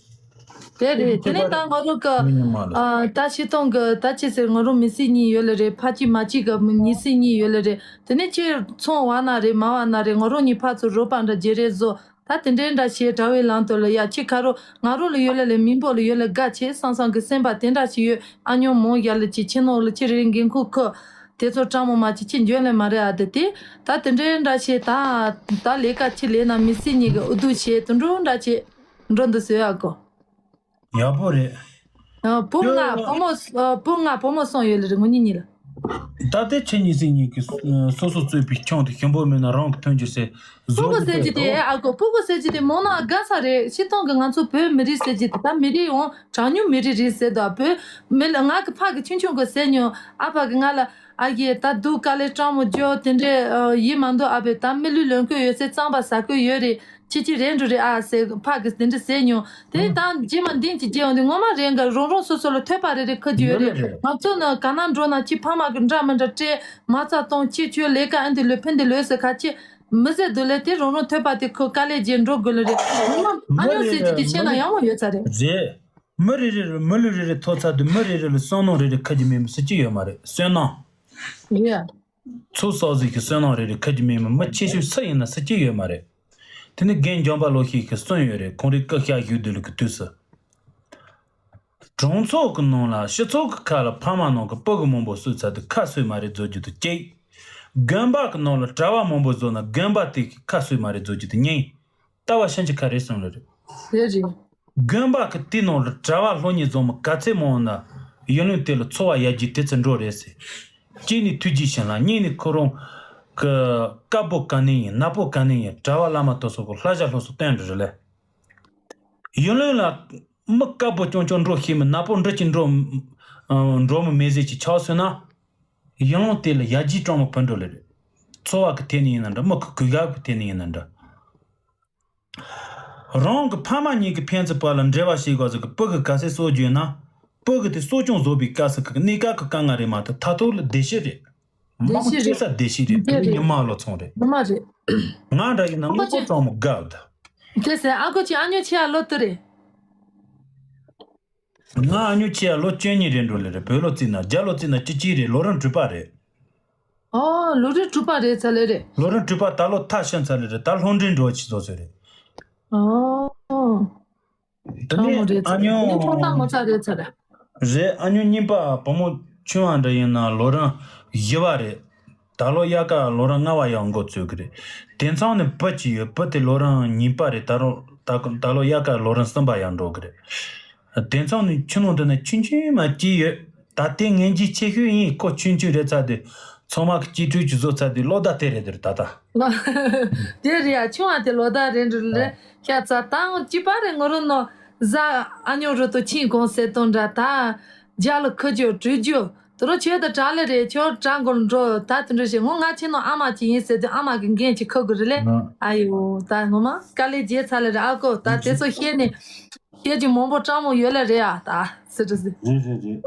དེ་རེད་དེ་ནས་ད་ང་རོ་གི་མི་ཉུང་མ་ལ། ཨ་ད་ཤི་ཐོང་གི་ད་ཅི་ཟེར་ང་རོ་མི་སྲིད་གཉིས་ཡོད་ལ་རེད། ཕ་གཅིག་མ་གཅིག་གི་མི་གཉིས་སྲིད་གཉིས་ཡོད་ལ་རེད། དེ་ནས་ཁྱེད་ཚོང་བ་ན་རེད་མ་བ་ན་རེད་ང་རོ་གཉིས་ཕ་ཚོ་རོ་པ་འདྲ་བརྗེ་རེད་བཟོ། ད་དེ་འདྲའི་འདྲ་བྱས་དྲ་བའི་ལམ་དུ་ལ་ཡ་ཁྱི་ཁ་རོ་ང་རོ་ལ་ཡོད་ལ་ལས་མིན་པོ་ལ་ཡོད་ལ་དགའ་ཆེ་སང་སང་གི་སེམས་པ་དེ་འདྲ་ཞིག་ཡོད། ཨ་ཉོ་མོ་ཡ་ལ་ཅི་ཁྱི་ནོ་ལ་ཅི་རེད་འགན་ཁུ་ཁུ། དེ་ཚོ་སྤྲང་མོ་མ་ཅི་ཁྱི་འཇོན་ལས་མ་རེད་ཨ་དེ་དེ། ད་དེ་འདྲའི་འདྲ་བྱས་ད་ད་ལས་ཀ་ཁྱི་ལས་ན་མི་སྲིད་གཉིས་ཀྱི་ཨུ་དུ་བྱས་དུ་འགྲོ་འདྲ་བྱས་འགྲོ་འདུག་ཟེར་ཨ་གོ། ཡག་པོ་རེད། ཨ་བུ་ང་བུ་མོ་ཨ་བུ་ང་བུ་མོ་སོང་ཡོད་ལ་རེད་ངོ་གཉིས་གཉིས་ལ། ད་ལྟའི་ཁྱེད་གཉིས་སྲིད་གཉིས་ཀྱི་སོ་སོ་གཙོས་པའི་ཁྱོན་དུ་ཞིམ་པོ་མིན་ན་རང་གི་མཐུན་རྒྱུ་ཟེར། བཟོ་སྤུ་གུ་གི་ཟེར་རྒྱུ་དེ་ཨ་གོ་སྤུ་གུ་ཟེར་རྒྱུ་དེ་མང་ན་དགའ་ས་རེད། སྤྱིར་བཏང་གི་ང་ཚོ་བོད་མི་རིགས་ཟེར་རྒྱུ་དེ་ད་མི་རིགས་འོང་གྲངས་ཉུང་མི་རིགས་རེད་ཟེར་དུས་བོད་མི་ལ་ང་གི་ཕ་གི་ཆུང་ཆུང་གི་ཟེར་མྱོང་། ཨ་ཕ་གི་ང་ལ་ཨ་ཡེ་ད་སྡུག་དཀའ་ལས་སྤྲང་མོ་རྒྱོ་དེ་འདྲས་ཡིད་མ་འདུག་ཨ་བས་ད་མི་ལུས་ལོན་ཁོ་ཡོད་ཚེ་གཙང་པ་ཟ་ཁོ་ཡོད་རེད། ཅི་ཅི་རེད་འགྲོ་རེད་ཨ་ཟེར་ཕ་གི་དེ་འདྲ་ཟེར་མྱོང་། དེ་ད་རྗེས་མ་འདིན་གྱི་རྗེས་འོང་དེ་ངོ་མ་རེད་འགའ་རང་རང་སོ་སོ་ལ་ཐོས་པ་རེ་རེ་ཁ་རྒྱུ་ཡོད་རེད། ང་ཚོ་ནི་ག་ན་འགྲོ་ན་ཅི་ཕ་མ་གི་འདྲ་མི་འདྲ་སྤྲད་མ་རྩ་གཏོང་ཅི་ཆོས་ལས་ཀ་ཨེ་འདི་ལོས་ཕན་འདི་ལོས་ཟེར་ཁ་ཅི་མི་ཟེར་འདུག་ལས་དེ་རང་རང་ཐོས་པ་དེ་ཁོ་དཀའ་ལས་རྗེས་འགྲོ་དགོས་ལ་རེད། ངོ་མ་ཨ་ཉོ་ཟེར་གྱི་དེ་ཤེས་ན་ཡག་མོ་ཡོད་ས་རེད། རེད། མི་རེ་རེ་ལ་མི་ལུས་རེ་རེ་ཐོབ་ཚར་དུས་མི་རེ་རེ་ལ་བསོད་ནམས་རེ་རེ་ཁ་གྱི་མེད་མི་སུ་གཅིག་ཡོད་མ་རེད། བསོད་ནམས། ཡ། ཚོགས་བསགས་ཟིག་གི་བསོད་ནམས་རེ་རེ་ཁ་གྱི་མེད་མི་མི་ཆེ་ཤོས་སུ་ཡིན་ན་སུ་གཅིག་ཡོད་མ་རེད། དེ་ནི་རྒན་འཇམ་པ་ལོ་ཤས་ཀྱི་གསུང་ཡོད་རེད། ཁོང་རའི་སྐུ་ཤ་བཞུགས་དུས་ལ་གི་དུས་སུ། གྲོང་ཚོ་གི་ནང་ལ་སྤྱི་ཚོགས་ཀྱི་ཁ་ལ་ཕ་མ་ནང་གི་སྤུ་གུ་མང་པོ་གསོས་ཚར་དུས་ཁ་གསོས་མ་རེད་བཟོ་རྒྱུ་དུ་གཅིག་དགོན་པ་གི་ནང་ལ་གྲྭ་བ་མང་པོ་བཟོ་ན་དགོན་པ་དེ་གི་ཁ་གསོས་མ་རེད་བཟོ་རྒྱུ་དུ་གཉིས། ལྟ་བ་ཤིན་ཅི་ཁ་རེ་སོང་ལ་རེད། རེད་རེད། དགོན་པ་གི་དེ་ནང་ལ་གྲྭ་བ་སློབ་གཉེར་བཟོ་མི་ག་ཚད་མང་ན་ཡུལ་ལུང་དེ་ལ་འཚོ་བ་ཡར་རྒྱས་དེ་ཚད་འགྲོ་རེད་ཟེར། གཅིག་ནས་ཐུགས་རྗེ་ཞིང་ལ་གཉིས་ནས་ཁོ་རང་གི་དཀར་པོ་ག་ནས་ཡིན་ནག་པོ་ག་ནས་ཡིན་གྲྭ་བ་བླ་མ་དེ་ཚོ་གི་བསླབ་བྱ་སློབ་གསོ་བསྟན་འགྲོ་རེད་ལེ། ཡུལ་ལུང་ལ་མི་དཀར་པོ་རྐྱང་རྐྱང་འགྲོ་ཤེས་མི་ནག་པོ་འགྲོ་གཅིག་འགྲོ་འགྲོ་མི་མེད་ཟེར་གྱི་ཆགས་སོང་ན། ཡུལ་ལུང་དེ་ལ་ཡར་རྒྱས་གཏོང་མི་ཕན་འགྲོ་ལེ་རེད། འཚོ་བ་གི་ཐད་ནས་ཡིན་ན་འདྲ་མི་གི་གོས་དཀར་གི་ཐད་ནས་ཡིན་ན་འདྲ། རང་གི་ཕ་མ་གཉིས་ཀྱི་ཕན་ཚུན་བར་ལ་འབྲེལ་བ་བྱེད་དགོས་ཟེར་གི་སྤུ་གུ་ག་ཚད་གསོ་རྒྱུ་ཡིན་ན། སྤུ་གུ་དེ་གསོ་སྐྱོང་བཟོ་བའི་སྐབས་སུ་གི་གནས་སྐབས་ཀྱི་དཀའ་ངལ་རེད་མ་གཏོགས་མཐར་ཐུག་ལ་བདེ་སྐྱིད་རེད། མང་ཆེ་ས་བདེ་སྐྱིད་རེད། དེ་ཉི་མ་ལོ་ཚོང་རེད། ངོ་མ་རེད། ང་འདྲ་ཡིན་ན་དངོས་པོ་ཅང་མི་དགའ་བ་ད། དེ་ཟེར་ཨ་ཁུ་ཆེ་ཨ་ཉོ་ཆེ་ཨ་ལོ་དུ་རེད། ང་ཨ་ཉོ་ཆེ་ཨ་ལོ་བཅུ་གཉིས་རེད་འགྲོ་ལེ་རེད། བོད་ལོ་རྩིས་ན་རྒྱ་ལོ་རྩིས་ན་བཅུ་གཅིག་རེད། ལོ་རིམ་དྲུག་པ་རེད། ཨོ། ལོ་རིམ་དྲུག་པ་རེད་ཚ་ལེ་རེད། ལོ་རིམ་དྲུག་པ་ད་ལོ་ཐ་ཤན་ཚ་ལེ་རེད། ད་སློབ་འབྲིང་འགྲོ་ཆེ་བཟོ་ཚོད་རེད། ཨོ། དེ་ཨ་མོ་ནས་རེད་ཚ་ཨ་ལེ་ཉོ། ཨ་ཉོ་ཕོ་ཐང་མོ་ཚ་རེད་ཚ་ལེ། རེད། ཨ་ཉོ་གཉིས་པ་བུ་མོ་ཆུང་བ་འདྲ་ཡིན་ན་ལོ་རིམ་བཞི་བ་རེད། ད་ལོ་དབྱར་ཁ་ལོ་རིམ་ལྔ་བ་ཡང་འགོ་བཙུགས་ཀྱི་རེད། དེང་སང་ནས་བུ་གཅིག་ཡོད། བུ་དེ་ལོ་རིམ་གཉིས་པ་རེད། ད་རུང་ད་ད་ལོ་དབྱར་ཁ་ལོ་རིམ་གསུམ་པ་ཡང་འགྲོ་གི་རེད། དེང་སང་ནས་ཆུ་ནང་དུ་ནས་ཆུང་ཆུང་མ་གཅིག་ཡོད། ད་ལྟའི་ངན་གྱི་ཆེ་ཤོས་ཡིན། ཁོ་ཆུང་ཆུང་རེད་ཚ་དེ། ཚང་མ་གི་གཅིག་སྤྲོས་གཅིག་བཟོ་ཚ་དེ་ལོ་ཟླ་དེ་རེད་དེ་རེད་ད་ལྟ། དེ་རེད་ཡ། ཆུང་བ་དེ་ལོ་ཟླ་རེད་འགྲོ་ལེ། ཤ་ཚ་དང་གཅིག་པ་རེད། ངོ་རུ་ནོ་ཟ་ཨ་ཉོ་རུ་ཏོ་ཆིན་གོང་སེ་ཏོང་འདྲ་ད། རྒྱ་ལ་ཁུ་ཅོ་དྲུག་ཅོ། དུ་རོ་ཆོས་དང་གྲགས་ལེ་རེད། ཆོས་གྲགས་མགོར་འགྲོ་ད་དུ་འགྲོ་ཞེས་ངོ་ང་ཆེ་ནོ་ཨ་མ་ཅི་ཡིན་ཟེར་དུས་ཨ་མ་གི་འགན་ཅི་ཁུ་དགོས་རེད་ལེ། ཨ་ཡོ་ད་ངོ་མ་དཀའ་ལས་རྒྱལ་ཚ་ལེ་རེད། ཨ་ཀོ་ད་དེ་ཚོ་ཤེས་ནས་ཤེས་ཀྱི་མང་པོ་གྲངས་མང་ཡོད་ལེ་རེད། ཨ་ད་སི་ཏྲ་སི། རེད་རེད་རེད།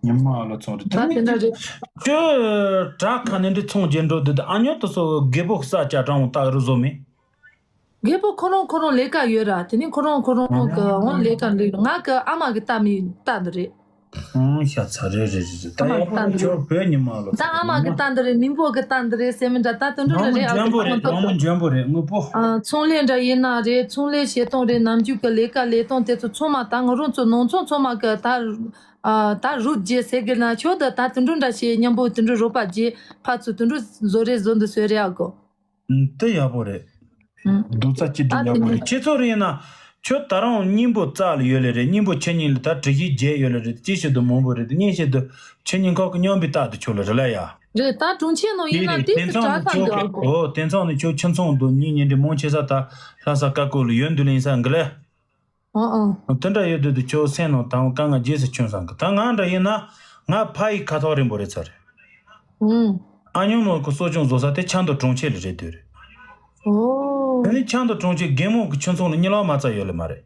ཉི་མ་ལ་ཚོང་རེད། ད་དེ་འདྲ་རེད། ཁྱོད་དྲ་ཁ་ནས་འདྲི་ཚོང་རྒྱན་འགྲོ་དུས་ཨ་ཉོ་དུ་སོ་རྒད་པོ་ས་ཆ་གྲངས་མང་ད་རུ་བཟོ་མེད། རྒད་པོ་ཁོ་རང་ཁོ་རང་ལས་ཀ་ཡོད་ར། དེ་ནི་ཁོ་རང་ཁོ་རང་གི་འོང་ལས་ཀ་འདི་ང་གི་ཨ་མ་གི་ལྟ་མི་ལྟ་འདི་རེད། ཨང་ཤ་ཚ་རེད་རེད་རེད། ད་ཨ་མ་ཡག་པོ་གི་ལྟ་འདི་ཁྱོད་རེད། བོད་ཉི་མ་ལོ་ད་ཚ་ཨ་མ་གི་ལྟ་འདི་རེད། མིང་པོ་གི་ལྟ་འདི་རེད་ཟེར་མི་འདྲ། ད་དུ་འགྲོ་མང་ལ་མོ་རེད། ཨ་འཇོན་པོ་རེད། ཁོ་མང་མོ་འཇོན་པོ་རེད་དངོས་པོ། ཨ་ཚོང་ལས་འདྲ་ཡིན་ན་རེད། ཚོང་ལས་བྱེད་སྟངས་རེད། ནམ་རྒྱུན་གི་ལས་ཀ་ལས་སྟངས་དེ་ཚོ་ཚང་མ་ད་ང་རང་ཚོ་ནང་ཚོང་ཚང་མ་གི་ད་ཨ་ད་རུབ་རྗེས་ཟེར་གི་ན་ཆོག་ད་ད་དུ་འགྲོ་འདྲ་བྱེད་མཉམ་པོ་དུ་འགྲོ་རོགས་པ་རྗེས་ཕར་ཚུར་དུ་འགྲོ་བཟོ་རེད་བཟོ་འདི་བཟོས་རེད། ཨ་གོ་དེ་ཡག་པོ་རེད། ཨང་། རྡོག་རྩ་གཅིག་སྒྲིལ་ཡག་པོ་རེད། ཁྱེད་ཚོ་རེད་ན། ཁྱོད་ད་རུང་སྙིང་པོ་རྩ་ལ་ཡོད་ལེ་རེད། སྙིང་པོ་ཁྱེད་གཉིས་ལ་ད་གྲི་ཞིག་བརྒྱད་ཡོད་ལེ་རེད། གཅིག་བྱེད་དུ་མང་པོ་རེད། གཉིས་བྱེད་དུ་ཁྱེད་གཉིས་ཁོག་གི་སྙོམས་པའི་རྟགས་དུ་ཆོག་ལེ་རེད་ལ་ཡ། རེད། ད་གྲོང་ཁྱེར་ནང་ཡིན་ན་དེ་དེ་དུ་ཚང་དྲག་ནི་ཁྱོད་ཁ་འདུག་ཨ་གོ། ཨོ་དེ་ཚང་ནི་ཁྱོད་ཁྱིམ་ཚང་དུ་གཉིས་གཉིས་འདྲི་མང་ཆེ་ས་ད་ལྷ་ས་ཀ་ཀོ་ལ་ཡོད་འདུག་ལེ་ཡིན་ས་འགི་ལེ། ཨང་ཨང་། དེ་འདྲ་ཡོད་དུས་དུ་ཁྱོད་སེམས་ནང་དང་དཀའ་ངལ་རྗེས་སུ་ཆུང་སང་གི། ད་ང་འདྲ་ཡིན་ན་ང་ཕ་ཡི་ཁ་ཐོག་རིང་པོ་རེད་ཚར། ཨང་། ཨ་ཉོ་མོ་གི་གསོ་སྐྱོང་བཟོ་ས་དེ་ཆབ་མདོ་གྲོང་ཁྱེར་ལ་རེད་དུས་རེད། ཨོ། དེ་ནི་ཆབ་མདོ་གྲོང་ཁྱེར་རྒན་མོ་གི་ཁྱིམ་ཚང་ལ་གཉིད་ལོག་མ་རྩ་ཡོད་ལེ་མ་རེད།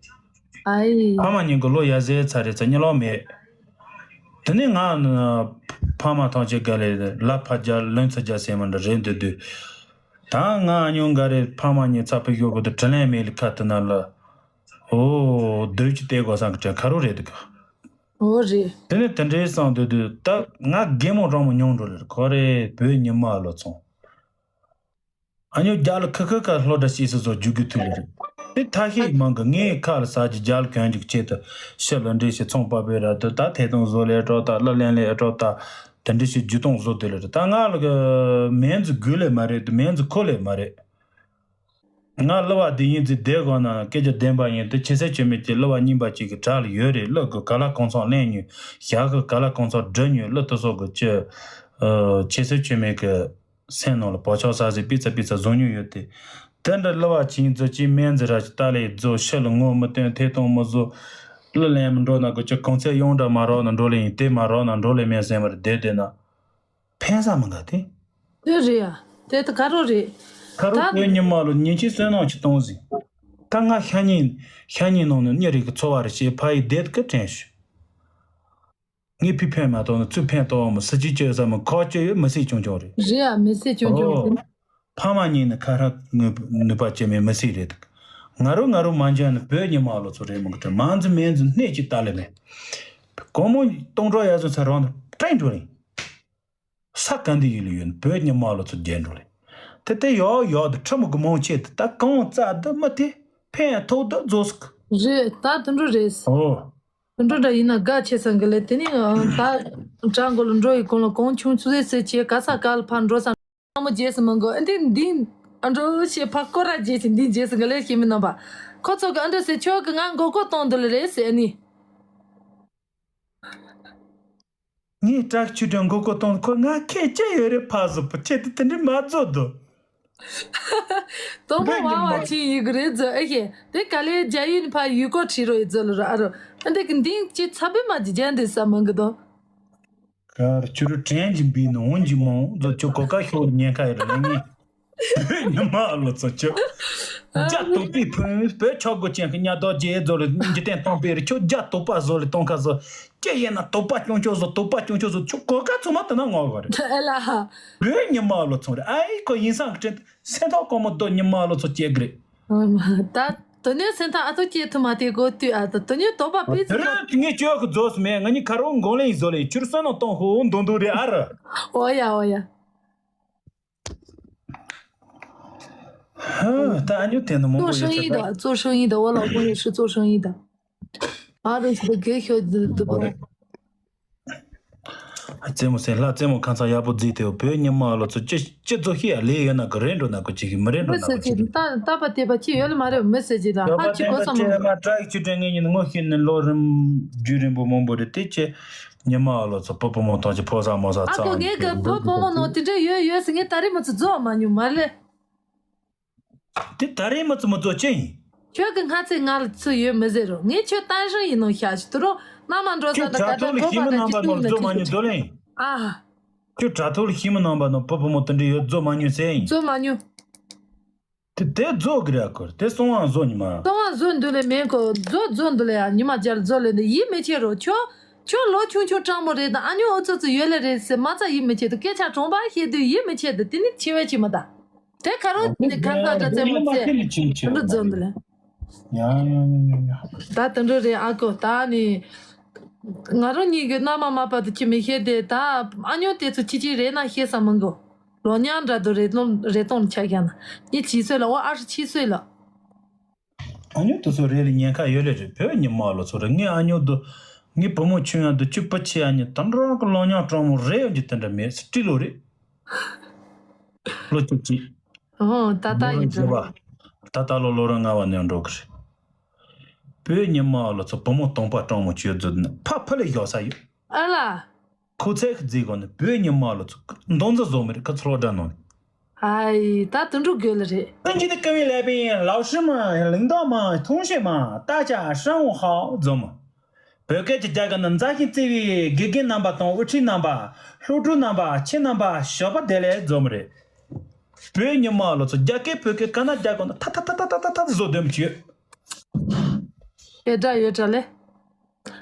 ཨའི། ཕ་མ་གཉིས་ཀྱི་ལོ་ཡ་ཟེར་ཚར་རེད་ཚར་གཉིད་ལོག་མེད། དེ་ནི་ང་ཕ་མ་ཐམས་ཅད་ག་ལེ་ལ་ཕ་རྒྱ་ལོན་ཚ་རྒྱ་སེ་མ་འདྲ་རེད་འདུག་དུས། ད་ང་ཨ་ཉོ་འགའ་རེ་ཕ་མ་གཉིས་ཚ་ཕི་ཤོག་གི་དུ་དྲིན་ལན་མེད་ལ་ཁ་དུ་ན་ལ། ཨོ། སྡོད་ཀྱི་བལྟས་དགོས་བསམ་གི་དྲན་ཁ་རུ་རེད་འདུག་ག་ཨོ་རེད། དེ་ནས་དེ་འདྲའི་བསམ་དུས་དུས་ད་ང་རྒན་མོ་རང་མོ་མྱོང་འགྲོ་ལེར་ཁོ་རེ་བོད་ཉི་མ་ལོ་ཚོང་། ཨ་ཉོ་རྒྱ་ལ་ཁ་ཁ་ཁ་ལྷོ་འདྲ་ཤེས་སུ་བཟོ་རྒྱུ་གི་ཐུག་ལེ་རེད། དེ་ཐ་ཤེས་མང་གི་ངའི་ཁ་ལ་ཟ་རྒྱུ་རྒྱ་ལ་གྱོན་རྒྱུ་ཆེད་དུ་ཕྱི་ལ་འདྲེ་ཞིག་ཚོང་པ་པའི་ར་དུ་ད་ཐད་གཏོང་བཟོ་ལེ་སྤྲོ་ད་གླུ་ལེན་ལེ་སྤྲོ་ད་དེ་འདྲ་ཞིག་རྒྱུ་གཏོང་བཟོ་དེ་ལེ་རེད། ད་ང་ལ་གི་མེན་ཙི་དགོས་ལེ་མ་རེད་དུ་མེན་ཙི་ཁོ་ལེ་མ་རེད། ང་གླུ་བ་འདི་ཡིན་ཚེ་སྡེ་སྒོ་ན་སྐད་ཆ་བདེན་པ་ཡིན་དུས་ཆེ་སེ་ཆེ་མེད་ཀྱི་གླུ་བ་རྙིང་པ་ཅིག་གི་གྲས་ལ་ཡོད་རེད། གླུ་གི་ག་ལ་གང་ཚང་ལེན་ཉོས། ཞག་གི་ག་ལ་གང་ཚང་འབྲི་ཉོས། གླུ་དེ་སོགས་གི་ཅི་ཆེ་སེ་ཆེ་མེད་གི་སེམས་ནང་ལ་བག་ཆགས་ཟ་ཟི་པི་ཚ་པི་ཚ་བཟོ་མྱོང་ཡོད་དེ། དེ་འདྲ་གླུ་བ་ཆིང་ཛོ་ཅི་མེན་ཛི་ར་ཅི་ཏ་ལེ་ཛོ་ཤི་ལ་ངོ་མི་སྟོན་ཐེ་གཏོང་མི་བཟོ། གླུ་ལེན་མི་འགྲོ་ན་གི་ཅི་གང་ཚད་ཡོང་འདྲ་མ་རོགས་ན་འགྲོ་ལེ་ཡིན་དེ་མ་རོགས་ན་འགྲོ་ལེ་མེད་སེམས་པར་བསྡད་བསྡད་ན། ཕན་ས་མི་འགའ་དེ། དེ་རེད་ཡ། དེ་ད་ག་རོ་རེད། ཁ་རོ་ད་བོད་ཉི་མ་ལོ་ཉིན་གཅིག་བསོད་ནམས་ཅིག་གཏོང་ཟིན། ད་ང་ཤ་ཉེ་ཤ་ཉེ་ནང་ནས་གཉེར་རིགས་ཀྱི་འཚོ་བ་རེ་བྱེད་ཕ་ཡི་བསྡད་ཀི་དྲན་ཞུ། ངས་ཕི་ཕན་མ་གཏོང་ན་ཚུར་ཕན་གཏོང་བ་མི་སྲིད་ཅི་བཅོས་ས་མི་ཁོ་བཅོས་ཡོད་མི་སྲིད་ཆུང་ཆུང་རེད། རེད་ཡ་མི་སྲིད་ཆུང་ཆུང་ཨོ། རེད། ཕ་མ་གཉིས་ནི་ཁ་ཧྲ་ནུས་པ་ཅན་མེད་མི་སྲིད་རེད་འདུག་ང་རོ་ང་རོ་མ་འཇོན་ནི་བོད་ཉི་མ་ལོ་ཚོ་རེད་མི་གི་དྲན་མང་ཙི་མེན་ཙི་སྣེ་གཅིག་ལྟ་ལེ་མེད། སྒོར་མོ་སྟོང་གྲོགས་ཡ་ཚོ་ཚ་རང་དུ་སྤྲད་འགྲོ་རིང་། ས་ག་འདི་ཡིན་ལ་ཡོད་ནི་བོད་ཉི་མ་ལོ་ཚོ་རྒྱལ་འགྲོ་ལེ། དེ་ལྟ་ཡོག་ཡོག་དུ་ཁྲི་མོ་གི་མང་ཆེ་དུ་ད་གང་རྩ་དུ་མི་དེ་ཕན་ཐོགས་དུ་རྫོགས་སུ། རེད་ད་དུད་འགྲོ་རེད། ཨོ། དུད་འགྲོ་འདྲ་ཡིན་ན་དགའ་ཆེ་ས་འགི་ལེ་དེ་ནི་ད་བྲག་མགོ་ལ་འགྲོ་ཡི་གོང་ལ་གོང་ཆུང་ཚུ་ཟེར་ཟེར་ཆེ་ག་ས་ག་ལ་ཕར་འགྲོ་ས་ནང་མོ་རྗེས་སུ་མི་འགོ་ཨ་འདི་འདི་ཨ་འགྲོ་ཞེས་ཕ་སྐོར་ར་རྗེས་ཀྱི་འདི་རྗེས་སུ་འགི་ལེ་ཤེས་མི་རྣམ་པ་ཁོ་ཚོ་གི་ཨ་འདྲ་ཟེར་ཆོག་གི་ང་མགོ་སྐོར་གཏོང་འདི་ལ་རེད་ཟེར་ཨ་ནི། ངས་སྐྲག་ཆུ་དྲན་མགོ་སྐོར་གཏོང་ཁོ་ང་ཁས་ཅི་ཡོད་རེད་ཕ་གཟུགས་པོ་ཁྱེད་དེ་དེ་འདྲ་མ་བཟོ་དོ། དོན་པོ་བ་བ་ཆེན་ཡིན་གི་རེད་ཛོ་ཨེ་ཤེ། དེ་ག་ལེ་རྒྱ་ཡུལ་ནི་ཕ་ཡུལ་སྐོར་ཁྲིད་རོ་ཡི་ཛོ་ལ་ར་ཨ་རོ། ཨ་འདི་གི་འདིང་ཅི་ཚ་བི་མ་ཇི་ཇན་དེ་ས་མང་གི་དོ། གར་ཆུ་རུ་དྲན་གྱིན་པའི་ནི་འོན་གྱི་མོ་ཛོ་ཆུ་གོ་ཀ་ཤོར་ཉེན་ཁ་ཡོད་རེད་ངས། ཉི་མ་ལོ་ཚོ་ཆུ། རྒྱ་དུག་པའི་ཕུན་བོད་ཆོག་སྒོ་ཅན་གྱི་ཉ་དོག་རྗེས་ཛོ་ལ་འཇིག་རྟེན་སྟོང་པའི་རི་ཆུ་རྒྱ་དུག་པ་བཟོ་ལ་གཏོང་ཁ་བཟོ། ཀྱེ་ཡིན་ན་དོགས་པ་སྐྱོང་ཆོག་བཟོ་དོགས་པ་སྐྱོང་ཆོག་བཟོ་ཆུ་གོ་ཀ་ཚོ་མ་དེ་ན་ངོ་བ་རེད། ཨེ་ལ་ཧ། བོད་ཉི་མ་ལོ་ཚོང་རེད་ཨ་ཡི་ཁོ་ཡིན་སང་གི་དྲན་སེམས་ཐག་གོ་མོ་དོ་ཉི་མ་ལོ་ཚོ་སྐྱེ་གི་རེད། ད་དོ་ནས་སེམས་ཐག་ཨ་ཐོ་སྐྱེ་ཐུབ་མ་དེ་གོ་དུས་ཨ་ད་དོ་ནས་དོགས་པ་པི་ཚི་དེ་རིང་ངས་བཅོས་གི་རྫོགས་སུ་མེད་ང་གཉིས་ཁ་རོག་འགོང་ལེན་ཡིན་བཟོ་ལེ་ཆུར་སོན་ནང་གཏོང་ཧོ་འདོན་འདོན་རེད་ཨ་ར། ཨོ་ཡ་ཨོ་ཡ། ཧ། ད་ཨ་ཉོ་དེ་ནི་མང་པོ་ཡོད་ཚད་ད། 做生意的，做生意的，我老公也是做生意的。 ཨ་རུ་སི་གེ་ཤོ་དུ་དུ་པོ། རྩེ་མོ་སེ་ལྷ་རྩེ་མོ་ཁ་ཚ་ཡག་པོ་རྫིས་ཏེ་བོད་ཉི་མ་ལོ་ཚོ་ཅི་ཅི་ཚོ་ཤི་ཡ་ལས་ཡོད་ན་གི་རེད་འགྲོ་ན་གི་ཅི་གི་མི་རེད་འགྲོ་ན་གི་ཅི་གི། ད་ད་པ་དེ་པ་ཅི་ཡོད་ལ་མ་རེད་མི་ཟེར་ཅི་ད་ཧ་ཅི་གོ་ས་མོ། ཏྲ་ཡི་ཆུ་དྲན་ངེད་གཉིས་ནི་ངོ་ཤེས་ནི་ལོ་རིམ་རྒྱུན་རིང་པོ་མང་པོ་རེད་དེ་ཅི། ཉི་མ་ལོ་ཚོ་བུ་བུ་མོ་ཐོག་ཅི་ཕོ་ས་མོ་ས་ཨ་ཚང་གོ་ངེད་གི་བུ་བུ་མོ་ནོ་དེ་འདྲ་ཡོད་ཡོད་ཟེར་ངས་ད་རེས་མ་ཚོ་རྫོགས་མ་མྱོང་མ་ལེ། དེ་ད་རེས་མ་ཚོ་མ་རྫོགས་ཅི་ཡིན། ཁྱོད་ཀྱི་སྔ་ཚེ་ང་ལ་ཚུར་ཡོད་མི་ཟེར་རོ། ངས་ཁྱོད་བསྟན་སྲུང་ཡིན་ནོ་ཤ་ཞིག་ཏུ་རོ། ན་མ་འགྲོ་ས་ད་ག་ད་གྲོགས་པ་དང་ཅི་སྟོང་ལ་ཅི་ཤི་མི་རྣམ་པ་ནོར་རྫོགས་མ་མྱོང་དོ་ལེན། ཨ། ཁྱོད་དྲ་ཐོག་ལ་ཤི་མི་རྣམ་པ་ནོར་བུ་བུ་མོ་དེ་འདྲ་ཡོད་རྫོགས་མ་མྱོང་ཟེར་ཡིན། རྫོགས་མ་མྱོང་། དེ་དེ་རྫོགས་གི་རེད་ཨ་ཁོར་དེ་སོང་བ་བཟོ་ཉི་མ། སོང་བ་བཟོ་འདུག་ལེ་མེད་ཁོ་རྫོགས་རྫོགས་འདུག་ལེ་ཡ་ཉི་མ་རྒྱལ་རྫོགས་ལེ་འདི་ཡིད་མི་ཆེས་རོ་ཁྱོད། ཁྱོད་ལོ་ཆུང་ཆུང་སྤྲང་མོ་རེད་དང་ཨ་ཉོ་ཨུ་ཚོ་ཚོ་ཡོད་ལེ་རེད་ཟེར་མ་ཚ་ཡིད་མི་ཆེས་དུ་སྐད་ཆ་གྲོང་པ་བཤད་དུས་ཡིད་མི་ཆེས་དུ་དེ་ནི་ཆེ་བས་ཆེ་མ་ད། དེ་ཁ་རོ་ནི་ཁ་ཁ་འདྲ་ཙེ་མོ་ཙེ་འདྲ་རྫོགས་འདུག་ལེ། ཡ་ཡ་ཡ་ཡ་ཡ། ད་དུད་འགྲོ་རེད་ཨ་ཁོ་ད་ནི། ང་རང་གཉིས་ཀྱི་མནའ་མ་མ་པ་དུ་ཁྱི་མི་ཤེས་ཏེ་ད་ཨ་ཉོ་དེ་ཚོ་ཁྱི་ཁྱི་རེད་ན་ཤེས་ས་མི་འགོ། ལོ་ཉག་འདྲ་དུ་རེ་སྟོང་རེ་སྟོང་ཆ་ཀྱང་ན་ཉི་ཆི་སོས་ལ་འོ་ཨ་ཧྲི་ཆི་སོས་ལ། ཨ་ཉོ་དུ་སོ་རེ་ལ་ཉེན་ཁ་ཡོད་ལེ་རེད་བོད་ཉི་མ་ལོ་ཚོ་རེ་ངས་ཨ་ཉོ་དུ་ངས་བུ་མོ་ཆུང་ཡང་དུ་ཅི་པུ་ཆི་ཨ་ཉི་དུ་འགྲོ་གི་ལོ་ཉག་སྤྲང་མོ་རེ་ཡོད་ཀྱི་དེ་འདྲ་མེད་སི་ཏི་ལོ་རེད། ལོ་བཅུ་གཅིག་ཨོ་ད་ད་ཡིན་ལོ་རང་བ། ད་ད་ལོ་ལོ་རང་ལྔ་བ་ནས་འགྲོ་གི་རེད། བོད་ཉི་མ་ལོ་ཚོ་བུ་མོ་སྟོང་པ་སྤྲང་མོ་ཆོས་རྫུན་ན་ཕ་ཕ་ལས་བཞག་ས་ཡོད། ཨ་ལ། ཁོ་ཚད་ཀྱི་རྫིག་གོ་ནི་བོད་ཉི་མ་ལོ་ཚོ་མདོ་འཛིན་བཟོ་མི་རིགས་ཁ་ཚོ་སློབ་གྲྭ་ནང་ནས། ཨའི་ད་དུད་འགྲོ་དགོས་ལ་རེད། སེམས་ཀྱི་ནི་ཀུན་མི་ལས་པའི་ལའོ་ཧྲི་མ་ལིང་ཏོ་མ་ཐུང་ཤེ་མ་ཏ་ཅ་ཧྲང་ཧའོ་རྫོ་མ། བོད་སྐད་ཀྱི་རྒྱ་གར་ན་མཛའ་ཞིང་བརྩེ་བའི་དགེ་རྒན་རྣམ་པ་དང་དབུ་ཁྲིད་རྣམ་པ། སློབ་ཕྲུག་རྣམ་པ་ཁྱེད་རྣམ་པ་ཞོགས་པ་བདེ་ལེགས་རྫོ་མ་རེད། བོད་ཉི་མ་ལོ་ཚོ་རྒྱ་སྐད་བོད་སྐད་ཀ་ན་རྒྱ་གོ་ན་ཐ་ཐ་ཐ་ཐ་བཟོ་འདོད་མི་བྱེད། ཡོད་འདྲ་ཡོད་འདྲ་ལེ།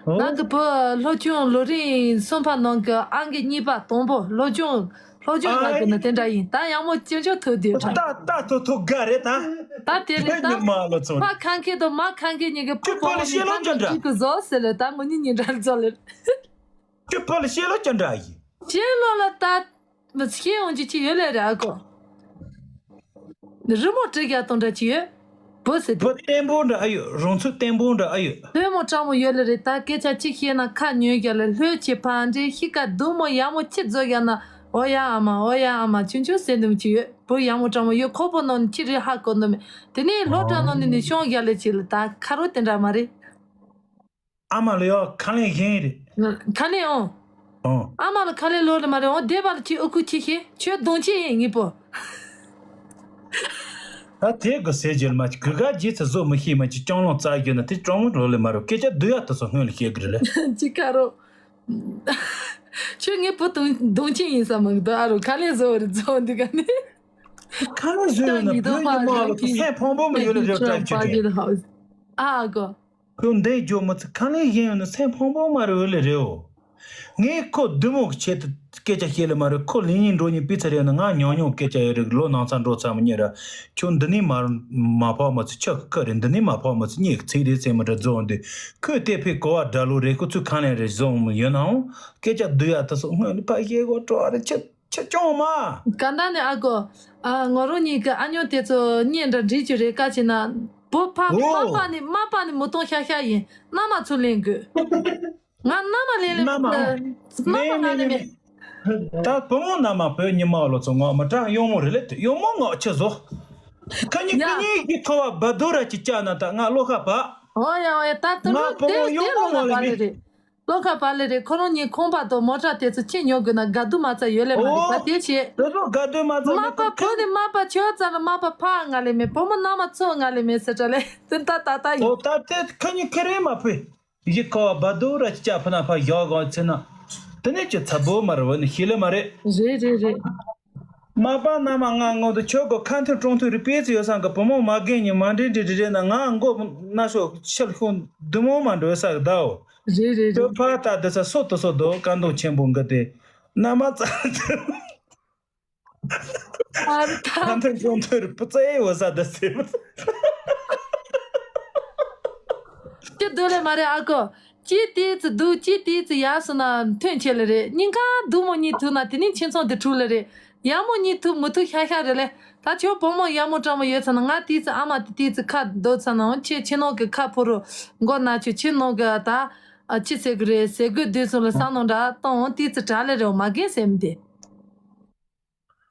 ང་གི་བུ་སློབ་ཆུང་ལོ་རིམ་གསུམ་པ་ནང་གི་ཨང་ཀི་གཉིས་པ་དང་པོ་སློབ་སྦྱོང་སློབ་སྦྱོང་ལ་གི་ནི་དེ་འདྲ་ཡིན། ད་ཡག་མོ་ཅུང་ཅུང་ཐུག་དུས་འདྲ། ད་ད་ཐུག་ཐུག་ག་རེད་ད། ད་དེ་རེད་ད། ཉི་མ་ལོ་ཚོ་མ་ཁང་ཁེ་དང་མ་ཁང་ཁེ་གཉིས་ཀྱི་ཕུ་ཁྱོད་ཕོ་ལ་ཤེས་ལོ་ཅི་འདྲ། གཅིག་གི་བཟོ་ཟེར་ལེ་ད་ངོ་གཉིས་གཉིས་འདྲ་བཟོ་ལེ། ཁྱོད་ཕོ་ལ་ཤེས་ལོ་ཅི་འདྲ་ཡིན། ཤེས་ལོ་ལ་ད། མི་ཤེས་ཡོང་གི་ཅི་ཡོད་ལེ་རེད་ཨ་ཁོ། རི་མོ་བྲི་རྒྱ་གཏོང་འདྲ་ཅི་ཡོད། བུ་ཟེར་དེ། བུ་བརྟན་པོ་འདྲ་ཨ་ཡོད་རང་ཚུགས་བརྟན་པོ་འདྲ་ཨ་ཡོད། ལྷོད་མོ་སྤྲང་མོ་ཡོད་ལེ་རེད་ད་སྐད་ཆ་གཅིག་བཤད་ན་ཁ་ཉོན་རྒྱ་ལེ་ལྷོད་ཆེ་ཕ་འདྲེ་ཤི་ཀ་སྡུག་མོ་ཡག་མོ་ཅི་བཟོ་རྒྱ་ན་ ཨོ་ཡ་ཨ་མ། ཨོ་ཡ་ཨ་མ། ཆུང་ཆུང་ཟེར་འདུག་ཅི་ཡོད། བུ་ཡག་མོ་སྤྲང་མོ་ཡོད། ཁོ་པོ་ནང་ནས་ཅི་རེད་ཧ་གོ་ནི་མེད། དེ་ནས་སློབ་གྲྭ་ནང་ནས་ནི་ཤོང་རྒྱག་ལས་བྱེད་ལ། ད་ཁ་རོ་དེ་འདྲ་མ་རེད། ཨ་མ་ལ་ཡང་ཁ་ལན་གཞན་རེད། ཁ་ལན་ཨང་། ཨང་། ཨ་མ་ལ་ཁ་ལན་ལོ་ལ་མ་རེད་ཨང་། སྡེ་པ་ལ་ཅི་ཨུ་ཁུ་ཅི་ཤེས། ཁྱོད་གདོང་ཅི་ཡིན་ངེས་པོ། ད་དེ་གི་ཟེར་རྒྱུ་ལ་མ་ཅི་གུ་ག་རྗེས་ཚ་བཟོ་མི་ཤེས་མ་ཅི་སྤྱང་ལོང་རྩ་རྒྱུ་ན་དེ་སྤྱང་མོ་ལོ་ལ་མ་རེད། སྐད་ཆ་བསྡུ་ཡ་དེ་ཚོ་སྔོན་ལ་བཤད་གི་རེད་ལ། ཅི་ཁ་རོ། ཁྱོད་ངའི་བུ་གདོང་གདོང་ཅི་ཡིན་ས་མ་གི་འདུག་ཨ་རོ། ཁ་ལན་བཟོ་བ་རེད་བཟོ་འདི་ག་ནི། ཁ་ལན་བཟོས་ཡོད་ན་བོད་ཉི་མ་ལོ་སེམས་ཕམ་པོ་མི་ཡོད་ལ་རེད་དྲག་ཆེ་ཆེ། ཨ་གོ། ཁོས་འདི་འཇོག་མི་ཚེ་ཁ་ལན་གཞན་ཡོད་ན་སེམས་ཕམ་པོ་མ་རེད་འོས་ལ་རེད་འོ། ངས་ཁོ་བདུད་མོ་གི་ཆེད་དུ་སྐད་ཆ་བཤད་ལ་མ་རེད། ཁོ་ལས་ཉིན་འགྲོ་ཉིན་པི་ཚ་རེད་ན་ང་ཉོག་ཉོག་སྐད་ཆ་ཡོད་རེད། ལོ་ནང་ཚ་འགྲོ་ཚ་མི་ཉེ་ར། ཁྱོད་འདི་ནས་མ་མ་ཕོག་མི་ཚེ་ཆག་ཁ་རེད། འདི་ནས་མ་ཕོག་མི་ཚེ་ཉེ་ཚིག་རེད་ཟེར་མི་འདྲ་རྫོགས་འདི། ཁོས་དེ་ཕི་གོ་བ་འདྲ་ལོ་རེད། ཁོ་ཚོས་ཁ་ལན་རེད་བཟོ་མི་ཡོད་ནའང་སྐད་ཆ་བསྡུ་ཡ་དེ་སོགས་སྔོན་ནས་ཕ་ཤེས་གོ་སྤྲོ་བ་རེད་ཆེ། ཁྱེད་སྐྱོང་མ། ག་ད་ནི་ཨ་གོ། ཨ་ང་རང་གཉིས་ཀྱི་ཨ་ཉོ་དེ་ཚོ་གཉེན་འདྲ་འགྲིག་རྒྱུ་རེད་ཀ་བྱས་ན། བུ་ཕ་ཨོ། མ་པ་ནི་མ་པ་ནི་མི་གཏོང་ཤ་ཤ་ཡིན། མནའ་མ་ཚུར་ལེན་དགོས། ང་མནའ་མ་ལེན་ལེན་མནའ་མ། མ་པ་ང་ལེན་མེད། ད་བུ་མོ་མནའ་མ་བོད་ཉི་མ་ལོ་ཚོ་ངོ་མི་དྲག་གཡོག་མོ་རེད་ལེ། གཡོག་མོ་ངོ་ཆེ་བཟོ། ཁ་ཉིན་ཁ་ཡ། ཉིན་གྱི་ཁ་བ་བ་དུ་ར་ཅི་ཅག་ན་ད་ང་བློ་ཁ་བ། ཨོ་ཡ་ཨོ་ཡ། ད་དུ་ང་ལོ་བུ་མོ་དེ་གཡོག་དེ་མོ་ལོ་ལ་ངོ་ལེ་བ་ལེ་མེད། རེད། བློ་ཁ་བ་ལེ་རེད། ཁོ་རང་གཉིས་ཁང་པ་དང་མོ་ཊ་དེ་ཚོ་ཁྱེད་ཉོ་དགོས་ན་དགའ་སྡུག་མ་ཚ་ཡོད་ལེ་མ་རེད། ཨོ། ད་དེ་བྱེད། དེ་ཚོ་དགའ་སྡུག་མ་ཚ་མ་མེད་པ་ཁོ་བུ་ནི་མ་པ་ཆོས་ཚ་ལ་མ་པ་ཕ་ང་ལེ་མེད། བུ་མོ་མནའ་མ་ཚོ་ང་ལེ་མེད་ཟེར་དྲ་ལེ་དེ་ད་ད་ད་ཡིན། ཨོ་ད་དེ་ཁ་ཉིན་ཁེ་རེ་མ་ཕུད། ཡི་ཁ་བ་བ་དུ་ར་ཅི་ཅག་ཕུ་ན་ཕ་ཡག་གོ་ཚེ་ན། དེ་ནས་ཅི་ཚ་བོ་མ་རེད་བ་ནི་ཤི་ལེ་མ་རེད། རེད་རེད་རེད། མ་པ་མནའ་མ་ང་ངོ་དུ་ཆོས་གོ་ཁ་མཐུན་གྲོང་མཐུན་རི་པེ་ཙི་ཡོད་སང་གི་བུ་མོ་མ་རྒན་ཉི་མ་འདྲེ་འདྲེ་འདྲེ་རེད་ན་ང་མགོ་ན་ཤོག་ཆེར་ཤོང་བདུད་མོ་མ་འགྲོ་ས་གི་ཟླའོ། རེད་རེད་ཆོས་རེད། ཕ་ད་དེ་ས་སོ་དུ་སོ་དོ་ཀ་མདོ་ཆེན་པོ་འགི་དེ་མནའ་མ་ཙ་ཨ་རི་ད། ཁ་མཐུན་གྲོང་མཐུན་རི་པེ་ཙི་ཡོད་ས་དེ་སེ། ཅི་འདུག་ལེ་མ་རེད་ཨ་ཀོ། ཅི་ཏི་ཙི་འདུག་ཅི་ཏི་ཙི་ཡག་སོང་ན་ཐོན་ཆེ་ལེ་རེད། སྙིང་ཁ་སྡུག་མོ་གཉིས་ཐུག་ན་དེ་ནི་ཁྱིམ་ཚང་དེ་འཁྲུག་ལེ་རེད། ཡག་མོ་གཉིས་ཐུག་མི་ཐུག་ཤ་ཤ་རེད་ལེ། ད་ཁྱོད་བུ་མོ་ཡག་མོ་སྤྲང་མོ་ཡོད་ཚ་ན་ང་ཏི་ཙི་ཨ་མ་དེ་ཏི་ཙི་ཁ་འདོད་ཚ་ནའང་ཁྱེད་ཁྱེད་ནང་གི་ཁ་ཕོ་རུ་མགོ་ན་ཆུ་ཁྱེད་ནང་གི་ད་ཨ་ཅི་ཟེར་གི་རེད་ཟེར་དགོས་དུས་སོང་ལ་ས་ནང་འདྲ་གཏོང་ཏི་ཙི་དྲག་ལེ་རེད་མ་རྒན་ཟེར་མི་དེ།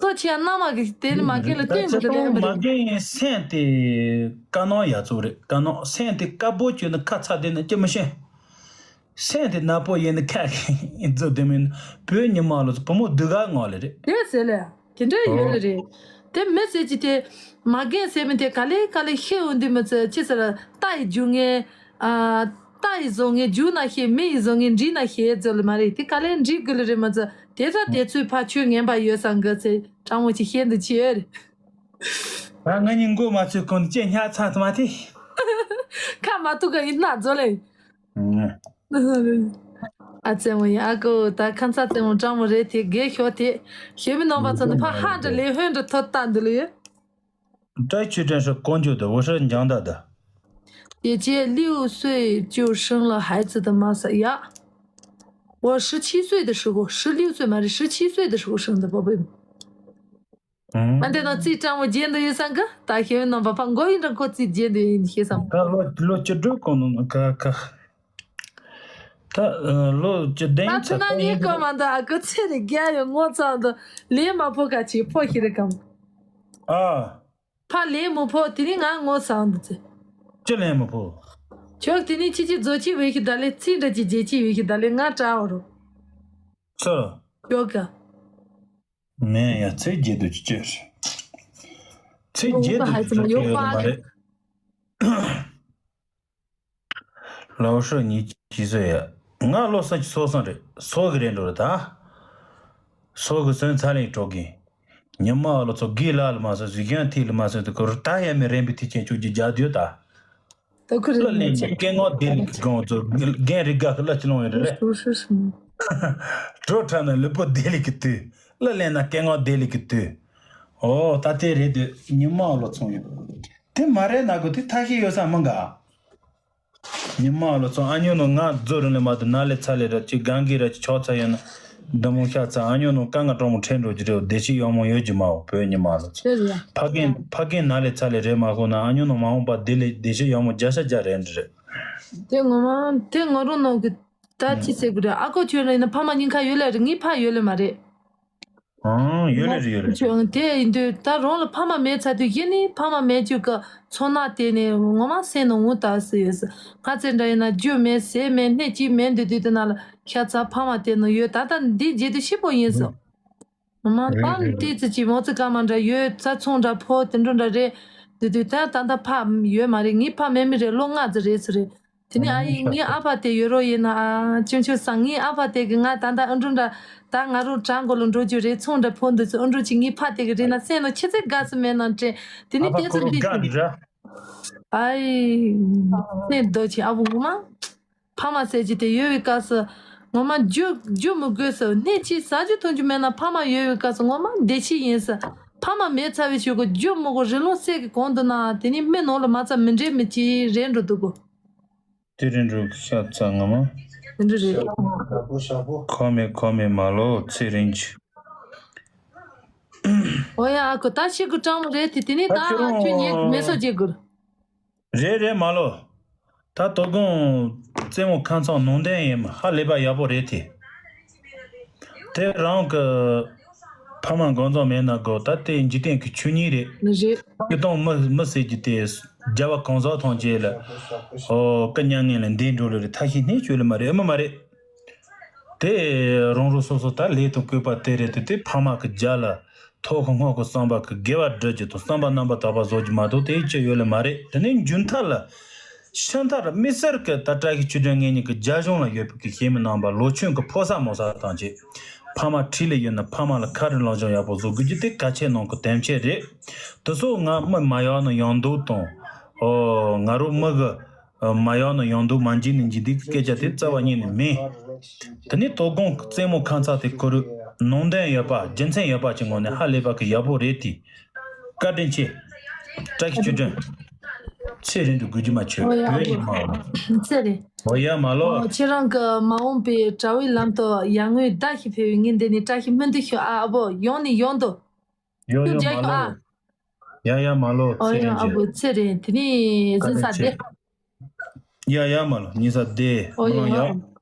ལྟོ་ཆེ་ཡ་མནའ་མ་གི་དེ་ནི་མ་རྒན་ལ་བསྟན་དགོས་རེད་ལེ་མ་མ་རེད། རྒན་སེམས་དེ་དཀའ་སྣང་ཡ་ཚོ་རེད། དཀའ་སྣང་སེམས་དེ་དཀར་པོ་བྱོས་ན་ཁ་ཚ་དེ་ན་ཅི་མི་ཤེས། སེམས་དེ་ནག་པོ་ཡིན་ན་ཁ་ཁེ་ཡིན་ཚོ་དེ་མིན་བོད་ཉི་མ་ལོ་ཚོ་བུ་མོ་སྡུག་ག་ངོ་ལེ་རེད། དེ་ཟེར་ལེ་དེ་འདྲ་ཡོད་ལེ་རེད། དེ་མི་ཟེར་གྱི་དེ་མ་རྒན་ཟེར་མི་དེ་ག་ལེ་ག་ལེ་ཤེས་འོང་དུས་མི་ཚེ་ཅི་ཟེར་རྟ་ཡི་རྒྱུག་ངེ། རྟ་ཡི་བཟོ་ངེ་རྒྱུག་ན་ཤེས། མི་ཡི་བཟོ་ངེ་འདྲི་ན་ཤེས་ཟེར་ལེ་མ་རེད། དེ་ག་ལེ་འདྲི་དགོས་ལེ་རེད་མ་ཚོ། དེ་ཚ་དེ་ཚོའི་ཕ་ཆོས་ངན་པ་ཡོད་ས་འགི་ཚེ་སྤྲང་མོ་ཅིག་ཤེས་འདུག་ཅི་ཡོད་རེད། ད་ང་གཉིས་མགོ་མ་ཚོས་གོང་ནས་ཅི་ཉག་ཚ་ཐུ་མ་དེ། ཁ་མ་ཐུག་ག་ཡིན་ན་རྫོ་ལེ། ཨ་ཙེ་མོ་ཡིན་ཨ་ཀོ། ད་ཁ་མཚར་ཙེ་མོ་སྤྲང་མོ་རེད་དེ་དགེ་ཤོག་དེ་ཞེ་མི་ནང་པ་ཚོ་འདི་ཕ་ཧ་འདྲ་ལེ་ཧོན་འདྲ་ཐོ་ལྟ་འདི་ལེ། 摘取认识工具的，我是讲到的。姐姐六岁就生了孩子的吗？呀，我十七岁的时候，十六岁嘛，是十七岁的时候生的，宝贝。 ཨང་། ཨ་འདི་ནང་རྩིས་སྤྲང་མོ་རྒྱན་དུ་ཡོད་སང་གི་ད་ཤེས་ཡོན་ནང་པ་ཕ་མགོ་ཡིན་འདྲ་ཁོ་རྩིས་རྒྱན་དུ་ཡིན་ཤེས་སམ། ད་ལོ་ལོ་བཅུ་དྲུག་གོང་ནང་ཁ་ཁ། ད་ལོ་བཅུ་བདུན་ད་ཚོད་ན་ངའི་གོ་མ་འདུག་ཨ་ཁུ་ཚེ་རེ་རྒྱ་ཡོད་ངོ་ཚ་འདུག་ལས་མ་ཕོ་ཁ་ཆེ་ཕོ་ཤི་རེ་གམ། ཨ། ཕ་ལས་མོ་ཕོ་དེ་ནི་ང་ངོ་ཚ་འདུག་ཚེ། ཅི་ལས་མོ་ཕོ། ཁྱོད་དེ་ནི་ཅི་ཅི་རྫོ་ཅི་བས་ཤི་ད་ལས་ཚིག་འདྲ་ཅི་རྗེ་ཅི་བས་ཤི་ད་ལས་ང་དྲ་བ་རུ། ཚོ། ཁྱོད་ག་མེད་ཡ་ཚེ་རྒྱལ་དུ་ཅི་ཅི་རེད། ཚེ་རྒྱལ་དུ་ཅི་ཅི་རེད་མ་རེད། 老师，你几岁呀？ང་ལོ་ས་ཅི་སོ་སང་རེད། སོ་གི་རེད་འགྲོ་རེད་ད། སོ་གི་སོན་ཚ་ལེན་གྲོགས་གི། ཉི་མ་ལོ་ཚོ་གི་ལ་ལ་མ་སོ་གཟིགས་ཡང་ཐིག་ལ་མ་སོ་དུ་ཁོ་རུ་ད་ཡ་མི་རན་པའི་ཐིག་ཆེན་ཆུ་ཅི་རྒྱ་དུས་ད། ད་ཁོ་རེད་ལ་ལེན་ཅི་སྐད་ངོ་བདེ་ལི་གི་གང་ཚོ་རྒན་རི་ག་གི་ལ་ཅི་ལོང་ཡོད་རེད། གྲོ་ཁྲ་ན་ལུས་པོ་བདེ་ལི་གི་དུས་ལ་ལེན་ན་སྐད་ངོ་བདེ་ལི་གི་དུས། ཨོ་ད་དེ་རེད་དུས་ཉི་མ་ལོ་ཚོང་ཡོད། དེ་མ་རེད་ན་གོ་དེ་ཐ་ཤི་ཡོད་ས་མང་ག་ཉི་མ་ལོ་ཚོ་ཨ་ཉོ་ནོ་ང་རྫོ་རུ་ནས་མ་དུ་ན་ལེ་ཚ་ལེ་ར་ཅི་གང་གི་ར་ཅི་ཆོག་ཚ་ཡོད་ན་འདི་མོ་ཤ་ཚ་ཨ་ཉོ་ནོ་ཀ་ང་གྲོང་མོ་ཁྲེན་འགྲོ་ཅི་རེད་བདེ་ཤི་ཡོང་མོ་ཡོད་ཅི་མའོ་བོད་ཉི་མ་ལོ་ཚོ་ཕ་རྒན་ཕ་རྒན་ན་ལེ་ཚ་ལེ་རེད་མ་ཁོ་ན་ཨ་ཉོ་ནོ་མ་འོངས་པ་བདེ་ལེ་བདེ་ཤི་ཡོང་མོ་བརྒྱ་ཤ་བརྒྱ་རེད་འདི་རེད། དེ་ངོ་མ་དེ་ངོ་རུ་ནོ་གི་ད་ཅི་ཟེར་གི་རེད་ཨ་ཁོ་ཁྱོད་ལ་ཡིན་ན་ཕ་མ་གཉིས་ཁ་ཡོད་ལེ་རེད་ངའི་ཕ་ཡོད་ལེ་མ་རེད། ཨང་། ཡོད་ལེ་རེད། ཡོད་ལེ་རེད། ཅུང་དེ་ཡིན་དུས་ད་རང་ལ་ཕ་མ་མེད་ཚར་དུས་གཞི་ནས་ཕ་མ་མེད་རྒྱུ་གི་ཚོར་སྣང་དེ་ནས་ངོ་མ་སེམས་ནང་ངུ་ད་སེ་ཡོད་ས། ང་ཚོ་འདྲ་ཡིན་ན་རྒྱུ་མེད་ཟས་མེད་སྣེ་གཅིག་མེད་འདུག་དུས་དེ་ན་ལ་ཤ་ཚ་ཕ་མ་དེ་ནང་ཡོད། ད་ལྟ་འདི་བརྗེད་དུས་ཤི་པོ་ཡིན་ས། ངོ་མ་ད་ལྟ་ཙི་ཅི་མོ་ཙི་ཀ་མ་འདྲ་ཡོད་ཚ་ཚོང་འདྲ་ཕོ་དེ་འདྲ་འདྲ་རེད། འདུག་དུས་ད་ད་ལྟ་ཕ་ཡོད་མ་རེད། ངའི་ཕ་མེད་མི་རེད། ལོ་ལྔ་ཙམ་རེད་ཟེར་རེད། དེ་ནས་ཨ་ཡེ་ངའི་ཨ་ཕ་དེ་ཡོད་རོགས་ཡིན་ན་ཨ་ཅུང་ཆུ་སང་ངའི་ཨ་ཕ་དེ་གི་ང་ད་ལྟ་ཨ་འབྲུ་འདྲ་ད་ང་རང་བྲང་གོ་ལ་འགྲོ་རྒྱུ་རེད། ཚོང་འདྲ་ཕོ་འདུག་ཚོ་ཨ་འབྲུ་ཅིག་ངའི་ཕ་དེ་གི་རེད་ན་སེམས་ལ་ཆེ་ཚེ་དགའ་སུ་མེད་ན་དྲན། དེ་ནས་ཨ་ཕ་དེ་ཚོ་ཁོ་འདི་དགའ་ཅིག་འདྲ། ཨ་ཡེ་སེམས་རྡོ་ཆེ་ཨ་བུ་ངོ་མ་ཕ་མ་ཟེར་གྱི་དེ་ཡོད་པའི་སྐབས་སུ་ངོ་མ་རྒྱུ་རྒྱུ་མི་དགོས་སུ་སྣེ་གཅིག་ཟ་རྒྱུ་འཐུང་རྒྱུ་མེད་ན་ཕ་མ་ཡོད་པའི་སྐབས་སུ་ངོ་མ་བདེ་སྐྱིད་ཡིན་སུ། ཕ་མ་མེད་ཚར་བའི་གཞུག་གུ་རྒྱུ་མི་དགོས་རི་ལུང་སད་ཀྱི་གང་འདུག་ན་དེ་ནི་མི་ནང་ལ་མ་ཚ་མི་འདྲེས་མི་གཅིག་རེད་འགྲོ་འདུག་གོ། དེ་རིང་འགྲོ་ཤ་ཚ་ངོ་མ། དེ་འདྲ་རེད། ཁོ་མེད་ཁོ་མེད་མ་ལོ་ཚེ་རིང་གི། ཨོ་ཡ་ཨ་ཁུ་ད་ཤི་གུ་གྲང་མོ་རེད་དེ་དེ་ནི་ད་ཁྱོད་ཉེ་མེ་སོ་རྒྱས་གུར། རེད་རེད་མ་ལོ། ད་དོ་དགོང་རྩེད་མོ་ཁང་ཚང་ནང་བསྟན་ཡིན་མ་ཧ་ལས་པ་ཡག་པོ་རེད་དེ། དེ་རང་གི་ཕ་མ་འགོ་འཛོམས་མེད་ན་དགོ་ད་དེ་འཇིག་རྟེན་གྱི་ཆོས་ཉིད་རེད། རེད། སྐྱིད་སྟོང་མི་མི་ཟེར་གྱི་དེ་རྒྱལ་བ་གང་ཟག་ཐམས་ཅད་ལ་ཨོ་སྐུ་མྱ་ངན་ལས་འདས་འགྲོ་ལེ་རེད། ཐ་ཤི་སྣེ་བཅོས་ལེ་མ་རེད། ཨེ་མ་མ་རེད། དེ་རང་རང་སོ་སོ་ད་ལས་དང་བཀོད་པ་དེ་རེད་དེ་དེ་ཕ་མ་གི་རྒྱ་ལ། ཐོག་གི་སྔོག་གི་བསམ་པ་གི་དགེ་བ་སྒྲུབ་རྒྱུ་དང་བསམ་པ་རྣམ་པར་དག་པ་བཟོ་རྒྱུ་མ་གཏོགས་དེ་ཅི་ཡོད་ལེ་མ་རེད། དེ་ནས་མཇུག་མཐར་ལ། ཕྱི་མཐར་དམིགས་བསལ་གི་ད་བཀྲ་ཤིས་ཆོས་སྒྲོན་ངེད་གཉིས་ཀྱི་རྒྱ་གཞུང་ལ་ཡོད་པའི་གི་གཞན་མི་རྣམ་པ་ལོ་ཆུང་གི་ཕོ་གསར་མོ་གསར་དང་བཅས། ཕ་མ་འཁྲིས་ལ་ཡོད་ན་ཕ་མ་ལ་ཁ་རི་ལག་བཞང་ཡག་པོ་བཟོ་དགོས་རྒྱུ་དེ་གལ་ཆེ་ནང་གི་དོན་ཆེན་རེད། དེ་སོགས་ང་མི་མ་ཡག་ན་ཡང་འདུག་དང་། ཨོ་ང་རང་མི་གི་མ་ཡག་ན་ཡང་འདུག་མ་འཇིགས་ནས་འཇིགས་འདུག་སྐད་ཆ་དེ་རྩ་བ་ཉིད་ནས་མིན། དེ་ནས་དོ་དགོང་རྩེད་མོ་ཁང་ཚ་དེ་ཁོ་རུ་ནང་དོན་ཡོད་པ་རྒྱུ་མཚན་ཡོད་པ་ཅིག་ངོ་ནས་ཧ་ལས་པ་གི་ཡག་པོ་རེད་དེ། བཀའ་དྲིན་ཆེ། བཀྲ་ཤིས་ཆོས་སྒྲོན། ཚེ་རིང་དུ་དགོས་རྒྱུ་མ་ཆོད་ཨོ་ཡ་བོད་ཡིག་མ་འོ། ཚེ་རིང་། ཨོ་ཡ་མ་ལོ། ཨོ་ཁྱེད་རང་གི་མ་འོངས་པའི་དྲ་བའི་ལམ་དུ་ཡར་ངོའི་ཟླ་ཞིག་ཕེབས་པའི་ངས་འདི་ནས་བཀྲ་ཤིས་སྨོན་འདུན་ཞུ་ཨ་ཨ་བོ་ཡོང་ནས་ཡོང་དུ། ཡོ་ཡོ་མ་ལོ། ཡ་ཡ་མ་ལོ། ཨོ་ཚེ་ཡ་རིང་ཨ་ཆེ། བོ་ཚེ་རིང་དེ་ནས་བཀའ་ཟིན་ས་དྲིན་ཆེ། བདེ། ཡ་ཡ་མ་ལོ་ཉི་ས་བདེ། ཨོ་མ་ལོ་ཡ། ཡ།